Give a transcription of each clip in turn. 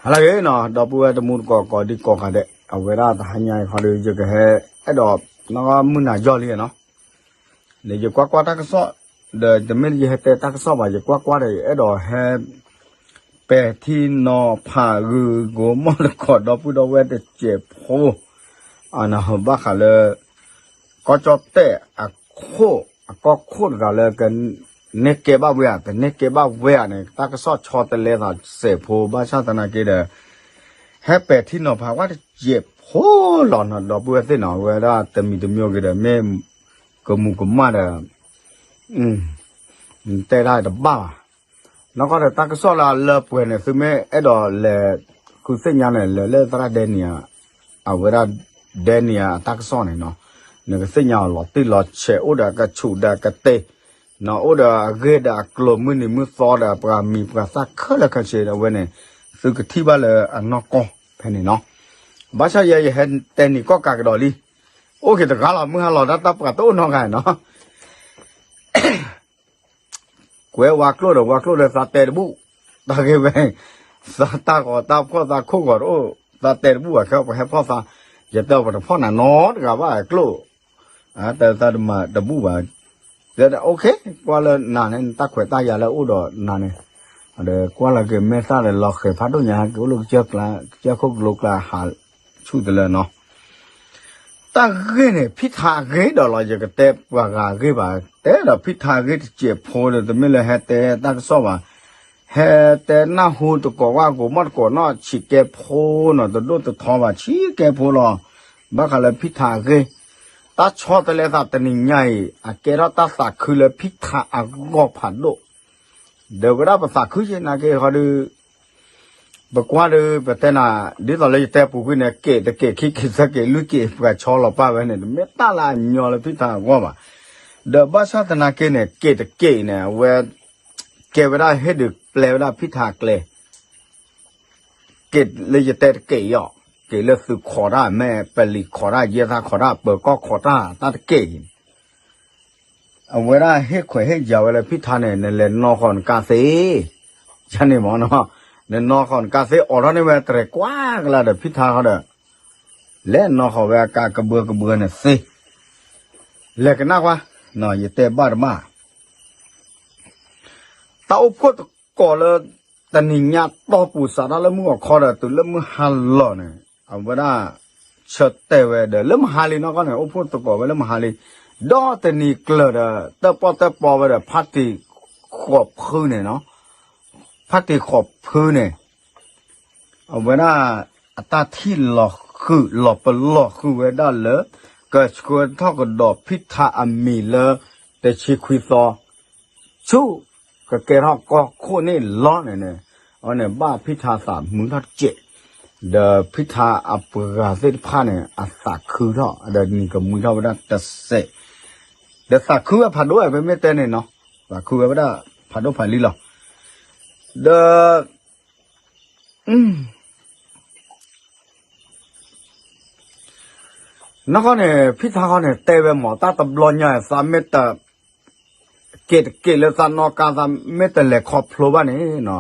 ဟါလၢအဂ့ၤနီၤ ဒီပုၢ်ဝဲၢ်တမူတကိးကိးဒံကိးဂၤဒဲး အဝဲဒၣ်တဟါညါအံၤခီဒီး ယကဟဲအဲၣ်ဒိး နီၢ်မုၢ်နၤယီၢ်လံနီၤ, ဒီးယကွၢ်ကွၢ်တၢ်ကစီၣ် ဒီးတမ့ၢ်လၢယဟဲတဲတၢ်ကစီၣ်ဘၣ် ယကွၢ်ကွၢ်ဒီး ယအဲၣ်ဒိးဟဲ ပဲာ်ထံနီၤဖးဂုာ်ကိးမီၢ်တကိးဒီပုၢ်ဒီဝဲၢ်တစဲးဖိ ဘၣ်ဃးလၢ ကီၢ်ကၠီၣ်တဲၣ်အခိၣ် အကီၢ်ခိၣ်တဂၤလၢက နဲၣ်ကဲဘၣ်ဝဲဧါ တနဲၣ်ကဲဘၣ်ဝဲဧါန့ၣ် တၢ်ကစီၣ်ဆီတလဲသးစဲးဖိ ဘၣ်ဆၣ်သနာ်က့ဒီး ဟဲပဲာ်ထံနီၤဖးဝဲတစဲးဖိလီၤနီၤ ဒီပုၢ်ဝဲၢ်သ့ၣ်နီၤ အဝဲဒၣ်တမံၤတမံၤဂ့ၤဒီး မ့ၢ်ကမူၤကမၣ်ဒီး တဲဒၣ်တဘၣ်ဘၣ် နီၢ်ကီၢ်ဒီးတၢ်ကစီၣ်လၢအလၢပှဲၤန့ၣ် သုမ့ၢ်အဲၣ်ဒိးလဲၤဃုသ့ၣ်ညါန့ၣ် လဲၤလၢသရၣ်ဒဲနံၤဧါ အဝဲဒၣ် ဒဲနံၤဧါ အတၢ်ကစီၣ်န့ၣ်နီၤ နကသ့ၣ်ညါအီၤလီၤတံၢ်လီၤဆဲး အိၣ်ဒီးအကဆူးဒီးအကတ့ၢ် နီၤ အိၣ်ဒီးအဂ့ၢ်ဒီးအကျိၤမုၢ်နံၤမုၢ်သီဒီးပှၤမံၤပှၤသၣ်ခဲလၢာ်ခဲဆ့ဒီးအဝဲန့ၣ် သုကထံၣ်ဘၣ်လၢအနီၢ်ကီၢ်ဖဲန့ၣ်နီၤ ဘၣ်ဆၣ်ယဲယဟဲတဲနံၤကီၢ်ကးကဒီးလံ အိၣ်က့ၤတဂၤလီၤ မုၢ်ဟါလီၤဒၣ်တၢ်ပှၤတအိၣ်နီတဂၤနီၤ ကွဲးဝါကျိၣ်ဒီးဝါကျိၣ်ဒီးသးတဲတဘူၣ်, တၢ်ဂ့ၢ်ဝဲ, သးတၢ်ဂီၤတၢ်ဖှီၣ်သးခိၣ်ဂီၤတအိၣ်, သးတဲတဘူၣ်ဘၣ်ခဲအံၤ ပှၤဟဲဖီၣ်သး, ယတဲပှၤတဖီၣ်နၤနီတဂၤဘၣ်ကျိၣ်, တဲသးတမၤတဘူၣ်ဘၣ်, တဲ OK, ကွၢ်လၢနၤန့ၣ် တၢ်ခွဲးတၢ်ယာ်လၢအိၣ်ဒီးနၤန့ၣ်, ဒီးကွၢ်လၢက့ၤမဲာ်သၣ်ဒီးလီၤဃဲၤဖးဒိၣ်ညါ က့ၤအိၣ်လၢကစၢၢ်ခိၣ်ကလိကျါဟးဆူၣ်တလၢနီၤ တၢ်ဂ့ၢ်န့ၣ် ဖံထးအဂ့ၢ်ဒီးလီၤ ယကတဲပှၤဂၤအဂ့ၢ်ဘၣ်, တဲဒီးဖံထးအဂ့ၢ်တစဲးဖိဒီး တမ့ၢ်လၢဟဲတဲတၢ်ကစီၣ်ဘၣ်, ဟဲတဲနၢ်ဟူတကိးဝဲကိးမီၢ်တကိးနီၢ်ဆံးကဲဖိနီၤ တဒိၣ်တထီဘၣ် ဆံးကဲဖိလီၤ, ဘၣ်ဃးလၢဖံထးအဂ့ၢ်, တၢ်ဆီတလဲသးတနံၤညါအံၤ အကဲထီၣ်တၢ်သးခုလၢဖံထးအဂီၢ်ဖးဒိၣ် ဒီးဝဲဒၣ်ပသးခုဆ့နာ်က့ဟီဒီး ပကွၢ်ဒီး ပတဲနၤ ဒ်သိးလၢယတဲပူၤကွံာ်န့ၣ် က့ၤတက့ၤခံက့ၤသၢက့ၤလွံၢ်က့ၤ ပှၤဆီလီၤပၢ်ဝဲန့ၣ် တမ့ၢ်တၢ်လၢအညီလၢဖံထးအဂီၢ်ဘၣ်, ဒီးဘၣ်ဆၣ်သနာ်က့န့ၣ် က့ၤတက့ၤန့ၣ် အဝဲ ကဲဝဲဒၣ်ဟ့ၣ်ဒုးပျဲဝဲဒၣ်ဖံထးကျဲ က့ၤလၢယတဲတက့ၤအီၤ, က့ၤလၢသုးခိးတၢ် မ့ၢ်ပလံၤခိးတၢ်ယဲၢ်သၣ်ခိးတၢ် ပၢၤကီၢ်ခိးတၢ် တၢ်တက့ၢ်အံၤန့ၣ်, အဝဲဒၣ်ဟ့ၣ်ခွဲးဟ့ၣ်ယာ်ဝဲလၢဖံထးန့ၣ် နလဲၤနီၢ်ဃီၤနကါသ့, ယန့ၣ်မ့ၢ်နီၤ, နနီၢ်ဃီၤနကါသ့ အိးထီၣ်န့ၢ်ဝဲတရဲၣ်ကွၢ်ကလာ်ဒီးဖံထးဃီဒီး, လဲၤနီၢ်ဃီၤဝဲအကါကဘၢကဘၢန့ၣ်သ့, လဲၤကနၣ်ကွၢ်, ယတဲဘၣ်တဘၣ် တၢ်အိၣ်ဖှိၣ်တကိးလၢ တနံၤညါတီၢ်ပူၤစးထီၣ်လၢမုၢ်ဂီၤခီဒီး တုၤလၢမုၢ်ဟါလီၤန့ၣ် အဝဲဒၣ် ဆၢတဲာ်ဝဲဒီးလၢမဟါလံနီၢ်ကီၢ်န့ၣ် အိၣ်ဖှိၣ်တကိးဝဲလၢမဟါလံ, ဒီးတနံၤကျၢၤဒီး တၢၣ်ပီၣ်တၢၣ်ပီဝဲဒီး ဖါတံၢ်ဃိးဖုန့ၣ်နီၤ, ဖါတံၢ်ဃိးဖုန့ၣ် အဝဲဒၣ် အတၢ်ထံၣ်လီၤဃုာ်လီၤပလီၢ်ဃုာ်ဝဲဒၣ်လၢ ကဆှၢထီၣ်ကဒီးဖံထးအမံၤလၢ တဆံခွံသီ ဆူၣ် ကကဲထီၣ်ကီၢ်ခိၣ်န့ၣ်လီၤန့ၣ်န့ၣ်, အဝဲန့ၣ်ဘၣ်ဖံထးသးမုာ်ထီၣ်တစဲး, ဒီးဖံထးအပှၤဂၤသ့ၣ်တဖၣ်န့ၣ် အသးခုထီၣ် ဒီးနံၤကမှံထီၣ်ဝဲဒၣ်တစဲး, ဒီးသးခုဝဲဖးဒိၣ်ဝဲ ပမ့ၢ်တဲန့ၣ်နီၤ, သးခုဝဲဝဲဒၣ်ဖးဒိၣ်ဖးလံလီၤ, ဒီး နီၢ်ကီၢ်န့ၣ် ဖံထးဃီန့ၣ် တဲဝဲမ့ၢ် တၢ်တဘျီညါ သးမ့ၢ်တ က့ၤတက့ၤလၢသးနီၢ်ကါ သးမ့ၢ်တလဲၤခီဖျိဘၣ်န့ၣ်နီၤ,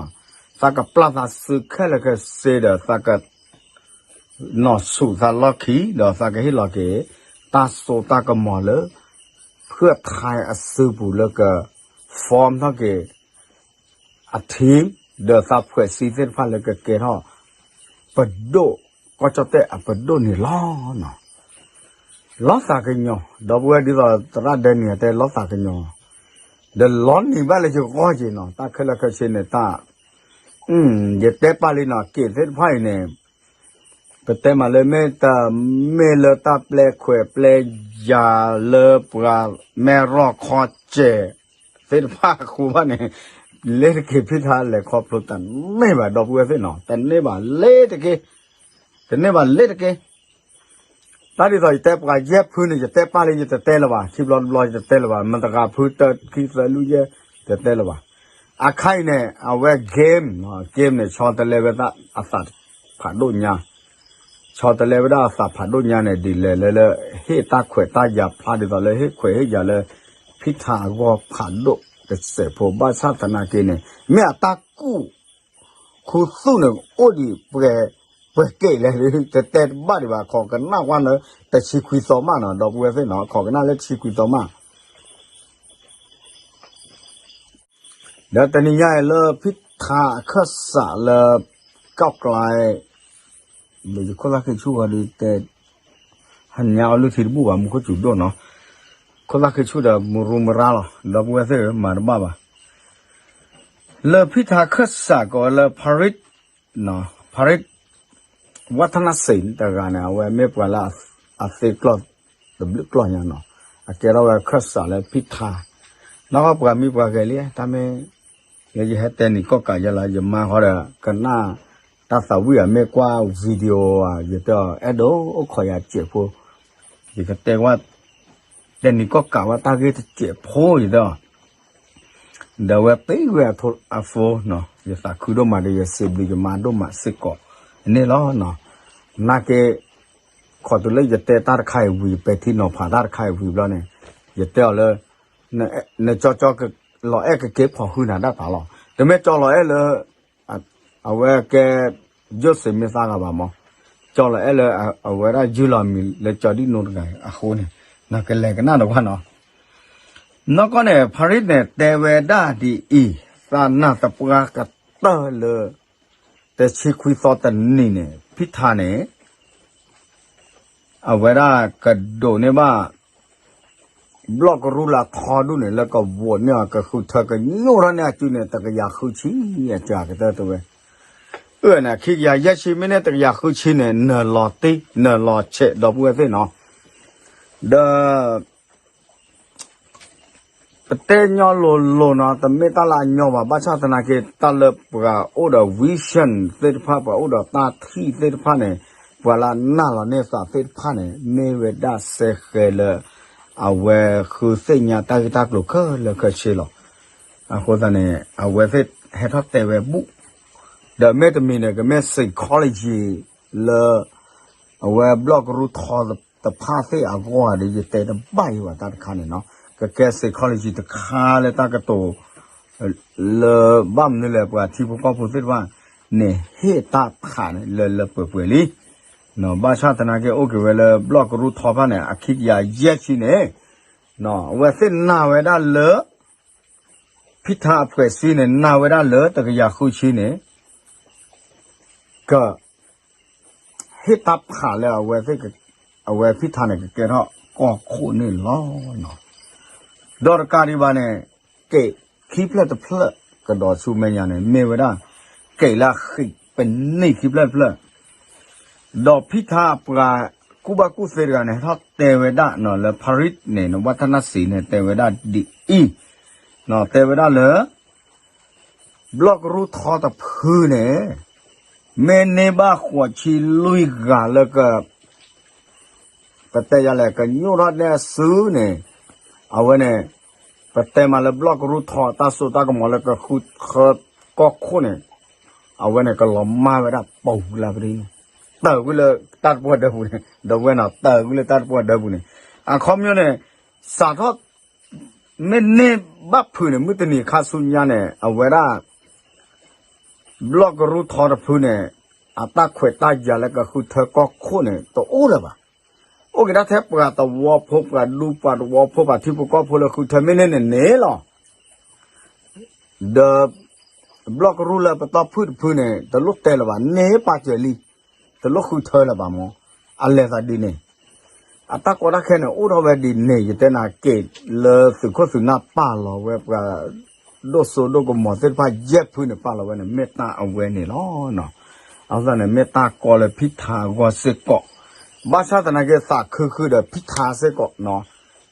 သးကပျၢ်သးစုခဲလၢာ်ခဲဆ့ဒီး သးက နီၢ်ဆူၣ်သးလီၢ်ခံ ဒီးသးကဟ့ၣ်လီၤက့ၤ တၢ်စိတၢ်ကမီၤလၢ ဖုၣ်ထါအစုပူၤလၢက form ထီၣ်က့ၤ အ team ဒီးသးဖှဲးစံသ့ၣ်တဖၣ်လၢကကဲထီၣ် ပဒိၣ် ကီၢ်ကၠီၣ်တဲၣ်အပဒိၣ်န့ၣ်လီၤ. လီၤသးကညီၤ ဒီပုၢ်ဝဲၢ်ဒ်သိးသရၣ်ဒဲနံၤအတဲလီၤသးကညီၤ ဒီးလီၤနံၤဘၣ်လၢယဂီၢ်က့ၤနီၤ တၢ်ခဲလၢာ်ခဲဆ့န့ၣ်တၢ် ယတဲပာ်လံနီၤ က့ၤသ့ၣ်တဖၣ်အံၤန့ၣ် ပတဲမးလၢမ့ၢ်တ မ့ၢ်လၢတၢ်ပျဲခွဲးပျဲယာ်လၢပှၤမဲၢ်ရီၢ်ခီစဲး သ့ၣ်တဖၣ်အဃိဘၣ်န့ၣ် လ့တက့ၤဖံထါလဲၤခီဖျိတန့ၢ်ဘၣ် ဒီပုၢ်ဝဲၢ်သ့ၣ်နီၤ တန့ၢ်ဘၣ်လ့တက့ၢ် တန့ၢ်ဘၣ်လ့တက့ၢ် တၢ်ဒ်သိးယတဲပှၤယဲၢ်ဖုန့ၣ် ယတဲပာ်လံ ယတတဲလၢၤဘၣ် ခံဘျီတဘျီ ယတတဲလၢၤဘၣ် မတၤဂၤဖုတၢ ခံသၢလွံၢ်ယဲၢ် တတဲလၢၤဘၣ် အခါအံၤန့ၣ် အဝဲ game game န့ၣ် ဆီတလဲဝဲဒၣ်အသးဖးဒိၣ်ညါ ဆီတလဲဝဲဒၣ်အသးဖးဒိၣ်ညါန့ၣ် ဒ်လဲၣ်လၢလၢ ဟ့ၣ်တၢ်ခွဲးတၢ်ယာ်ဖျါဒ်သိးလၢဟ့ၣ်ခွဲးဟ့ၣ်ယာ်လၢ ဖံထါအဂီၢ်ဖးဒိၣ်တစဲးဖိ ဘၣ်ဆၣ်သနာ်က့န့ၣ် မ့ၢ်အတၢ်ကူၣ် ခူသူၣ်န့ၣ် အိၣ်ဒံးပှဲၤ ပှဲၤက့ၤလဲၣ် တတဲတဘၣ်ဒံးဘၣ် ခိးကနၣ်ကွၢ်လၢ တဆံခွံသီမးနီၤ ဒီပုၢ်ဝဲၢ်သ့ၣ်နီၤ ခိးကနၣ်လၢတဆံခွံသီမး ဒီးတနံၤညါအံၤလၢဖံထါအခၢၣ်စးလၢ ကီၢ်ကျဲ ဒီးယခိၣ်သၣ်ဃ့ဆူၣ်ဃီဒီးတဲ ဟညါအီလုၢ်ထံတဘူၣ်ဘၣ် မူခိၣ်စူၤဒိၣ်နီၤ, ခိၣ်သၣ်ဃ့ဆူၣ်ဒီးမူရူမရါလီၤ ဒီပုၢ်ဝဲၢ်သ့ၣ်ဧၢ မၤတဘၣ်ဘၣ်. လၢဖံထါခၢၣ်စးကိးဝဲလၢ Parit Parit ဝါထနၣ်စ့ၣ်တဂၤန့ၣ် အဝဲမ့ၢ်ပှၤလၢအသ့ကျီၢ် တဘျုးကျီၢ်ညါနီၤ, အကဲထီၣ်ဝဲခၢၣ်စးလၢဖံထါ, နီၢ်ကီၢ်ပှၤမံပှၤဂဲၤလံ တၢ်မ့ၢ် လၢယဟဲတဲနံၤကီၢ်ကးယဲလီၤ ယမါဃီဒီး ကနၣ်တၢ်သးဝံၣ်အမ့ၢ်ကွၢ် video ဧါ ယတဲအီၤ အဲၣ်ဒိးအိၣ်ခိးယၤစဲးဖိ, ယကတဲကွၢ် တဲနံၤကီၢ်ကးဝဲတၢ်ဂ့ၢ်တစဲးဖိ ယတဲအီၤ ဒီးဝဲပ့ၤဝဲအ phone နီၤ ယသးခုဒိၣ်မးဒီး ယစံးဘျုးယမါဒိၣ်မးစ့ၢ်ကီးန့ၣ်လီၤ. နာ်က့ ခိးတုၤလၢယတဲတၢ်တခါအံၤဝံၤ ပဲာ်ထံနီၤဖးတၢ်တခါအံၤဝံၤဘျီန့ၣ် ယတဲအီၤလၢ နကၠီကၠီလီၤအဲၣ်ကက့ၤဖီၣ်ဟုနၤဒၣ်တၢ်လီၤ. တမ့ၢ်ကၠီလီၤအဲၣ်လၢ အဝဲကဲ ယိၣ်စ့းမ့ၢ်သါဂၤဘၣ်မး, ကၠီလီၤအဲၣ်လၢ အဝဲဒၣ်ယုၢ်လီၤမံၤလၢကၠီဒံၣ်နိတဂၤအဃိန့ၣ် နကလဲၤကနၣ်တကွၢ်နီၤ. နီၢ်ကီၢ်န့ၣ် Parit န့ၣ် တဲဝဲဒၣ်ဒ်အံၤ, သးနၢ်သပှၢ်ကတၢၢ်လၢ တဆံခွံသီတနံၤန့ၣ် ဖံထါန့ၣ် အဝဲဒၣ်ကဒိးန့ၢ်ဘၣ် ဘျီၣ်ကရူၢ်လၢထီဒူၣ်န့ၣ် လၢကဝီၤန့ၢ်အီၤ ကဃုထၢကညိၣ်ထီၣ်န့ၢ်အစုန့ၣ် တကယၤဃုဆံ အစှၤကတၢၢ်တဲဝဲ, အၢၣ်န့ၣ် ခံကယၤယဲၢ်ဆံ မ့ၢ်န့ၢ်တကယၤဃုဆံန့ၣ် နၢၤလီၤတ့ နၢၤလီၤဆဲး ဒီပုၢ်ဝဲၢ်သ့ၣ်နီၤ, ဒီး ပတဲညီလိၤလိၤနီၤ တမ့ၢ်တၢ်လၢအညီဘၣ် ဘၣ်ဆၣ်သနာ်က့ တၢ်လၢပှၤအိၣ်ဒီး vision သ့ၣ်တဖၣ် ပှၤအိၣ်ဒီးတၢ်ထံၣ်သ့ၣ်တဖၣ်န့ၣ် ပှၤလၢအနာ်လီၤန့ၢ်သးသ့ၣ်တဖၣ်န့ၣ် မ့ၢ်ဝဲဒၣ်စဲဃဲလၢ အဝဲဃုသ့ၣ်ညါတၢ်ဂ့ၢ်တၢ်ကျိၤခဲလၢာ်ခဲဆ့လီၤ. အဃိသတးန့ၣ် အဝဲသ့ၣ်ဟဲထီၣ်တဲဝဲဘူၣ် ဒီးမ့တမံၤန့ၣ် ကမ့ၢ် psychology လၢ အဝဲဘျီၣ်ကရူၢ်ထီတဖၣ်သ့ၣ်အဂီၢ်ဒီး ယတဲတဘၣ်အံၤဘၣ်တၢ်တခါန့ၣ်နီၤ, ကကဲ psychology တခါလၢတၢ်ကတိၤ လၢဘၣ်မနုၤလဲၣ် ပှၤထံဖိကီၢ်ဖိသ့ၣ်တဖၣ်န့ၣ် ဟ့ၣ်တၢ်ဖးန့ၣ် လၢလၢပှဲၤပှဲၤလံ, ဘၣ်ဆၣ်သနာ်က့ အိၣ်က့ၤဝဲလၢဘျီၣ်ကရူၢ်ထီတဖၣ်န့ၣ် အခံကယၤယဲၢ်ဆံန့ၣ် အဝဲသ့ၣ်နာ်ဝဲဒၣ်လၢ ဖံထါအဖှဲးစ့န့ၣ် နာ်ဝဲဒၣ်လၢတကယၤဃုဆံန့ၣ် က ဟ့ၣ်တၢ်ဖးလၢ အဝဲဖံထါန့ၣ် ကကဲထီၣ်ကီၢ်ခိၣ်န့ၣ်လီၤ. ဒီးတကးဒံးဘၣ်န့ၣ် ကဲးခံဖျၢၣ်တဖျၢၣ် ကဒီးဆူမဲာ်ညါန့ၣ် မ့ၢ်ဝဲဒၣ် ကဲးလၢအဃံးပနံၣ်ခံဖျၢၣ်တဖျၢၣ် ဒီးဖံထါပှၤကူၣ်ဘၣ်ကူၣ်သ့တဂၤန့ၣ် ဟဲထီၣ်တဲဝဲဒၣ်နီၤ လၢ Parit န့ၣ် ဝါထနၣ်စံန့ၣ် တဲဝဲဒၣ်ဒ်အံၤ, တဲဝဲဒၣ်လၢ ဘျီၣ်ကရူၢ်ထီတဖုန့ၣ် မ့ၢ်န့ၢ်ဘၣ်ဃိးဆံလွံၢ်ဂၤလၢက ပတဲယၤလဲၣ် ကညိၣ်ထီၣ်န့ၢ်အစုန့ၣ် အဝဲန့ၣ် ပတဲမးလၢဘျီၣ်ကရူၢ်ထီတၢ်စိတၢ်ကမီၤလၢကဃုထၢကီၢ်ခိၣ်န့ၣ် အဝဲန့ၣ် ကလီၤမၢ်ဝဲဒၣ်ပူၤလၢပရံန့ၣ် တၢ်ကွံာ်လၢတၢ်တပှၢ်ဒၢပူၤန့ၣ် ဒီပုၢ်ဝဲၢ်နီၤ တၢ်ကွံာ်လၢတၢ်တပှၢ်ဒၢပူၤန့ၣ် အခီပညီန့ၣ် စးထီၣ် မ့ၢ်န့ၢ်ဘၣ်ဖုးန့ၣ် မုၢ်တနံၤခါဆူညါန့ၣ် အဝဲဒၣ် ဘျီၣ်ကရူၢ်ထီတဖုန့ၣ် အတၢ်ခွဲးတၢ်ယာ်လၢကဃုထၢကီၢ်ခိၣ်န့ၣ် တအိၣ်လၢၤဘၣ်. အိၣ်က့ၤဒၣ်ထဲပှၤသဝီဖိ ပှၤဒူပှၤသဝီဖိ ပှၤထံဖိကီၢ်ဖိလၢဃုထၢမ့ၢ်န့ၢ်န့ၣ်န့ၣ်လီၤ. ဒီး ဘျီၣ်ကရူၢ်လၢပတီၢ်ဖုၣ်တဖုန့ၣ် တလိၣ်တဲလၢၤဘၣ် န့ၢ်ပာ်စၢၤလံ တလိၣ်ဃုထၢလၢၤဘၣ်မး အလဲၤသးဒ်န့ၣ် အတၢ်ကီတၢ်ခဲန့ၣ် အိၣ်ထီၣ်ဝဲဒ်န့ၣ် ယတဲနၤက့ၤလၢသုးခိၣ်သုးနၢ်ပာ်လီၤဝဲပှၤ ဒိၣ်စိဒိၣ်ကမီၤသ့ၣ်တဖၣ်ယဲၢ်ဖုန့ၣ် ပာ်လီၤဝဲန့ၣ် မ့ၢ်တၢ်အဝဲန့ၣ်လီၤ. အဃိသတးန့ၣ် မ့ၢ်တၢ်ကီလၢဖံထါအဂီၢ်စ့ၢ်ကီး ဘၣ်ဆၣ်သနာ်က့ သးခုဃုာ်ဒီးဖံထါစ့ၢ်ကီး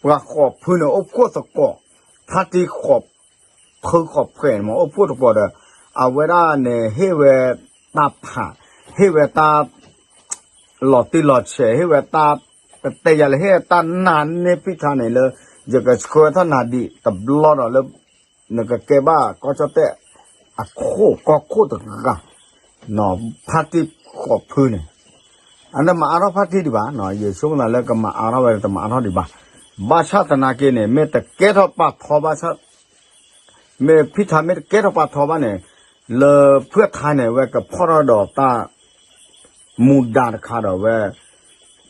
ပှၤဃိးဖုန့ၣ် အိၣ်ဖှိၣ်သကိး ဖါတံၢ်ဃိး ဖုဃိးဖှဲးန့ၣ်မး အိၣ်ဖှိၣ်သကိးဒီး အဝဲဒၣ်န့ၣ် ဟ့ၣ်ဝဲတၢ်ဖး ဟ့ၣ်ဝဲတၢ် လီၤတံၢ်လီၤဆဲး ဟ့ၣ်ဝဲတၢ် ပတဲယၤလၢ ဟ့ၣ်ဝဲတၢ်နာ်န့ၢ်ဖံထါန့ၣ်လၢ ယကဆှၢထီၣ်နၤဒံးတဘျီဒီးလၢ နကကဲဘၣ်ကီၢ်ကၠီၣ်တဲၣ်အခိၣ်ကီၢ်ခိၣ်တဂၤ ဖါတံၢ်ဃိးဖုန့ၣ် အနမၤအါထီၣ်ဖါတံၢ်ဒံးဘၣ် ယဆိကမိၣ်လၢကမၤအါထီၣ်ဝဲ တမၤအါထီၣ်ဒံးဘၣ်. ဘၣ်ဆၣ်သနာ်က့န့ၣ် မ့ၢ်တကဲထီၣ်ပာ်ထီဘၣ်ဆၣ် မ့ၢ်ဖံထါမ့ၢ်တကဲထီၣ်ပာ်ထီဘၣ်န့ၣ် လၢဖုၣ်ထါန့ၣ် အဝဲကဖီၣ်ထီၣ်ဒီးတၢ် မူဒါတခါဒီးဝဲ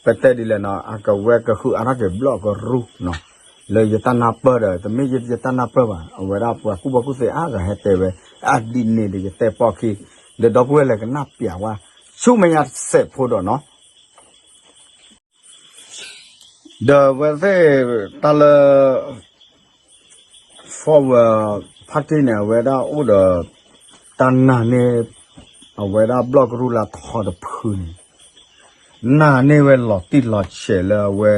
ပတဲဒ်လဲၣ်နီၤ အကဝဲကဃုအါထီၣ်က့ၤဘျီၣ်ကရူၢ်နီၤ လၢယတၢ်နၢ်ပၢၢ်ဒီး တမ့ၢ်ယတၢ်နၢ်ပၢၢ်ဘၣ် အဝဲဒၣ်ပှၤကူၣ်ဘၣ်ကူၣ်သ့အါဂၤဟဲတဲဝဲ အဒ်န့ၣ်ဒီးယတဲပီၢ်ခံ ဒီးဒီပုၢ်ဝဲၢ်လဲၤကနၣ်ပျးဝဲ ဆူမဲာ်ညါစဲးဖိဒီးနီၤ ဒီးအဝဲသ့ၣ်တၢ်လၢ forward party န့ၣ် အဝဲဒၣ်အိၣ်ဒီး တၢ်နာ်န့ၢ် အဝဲဒၣ်ဘျီၣ်ကရူၢ်လၢထီတဖုန့ၣ် နာ်န့ၢ်ဝဲလီၤတံၢ်လီၤဆဲးလၢအဝဲ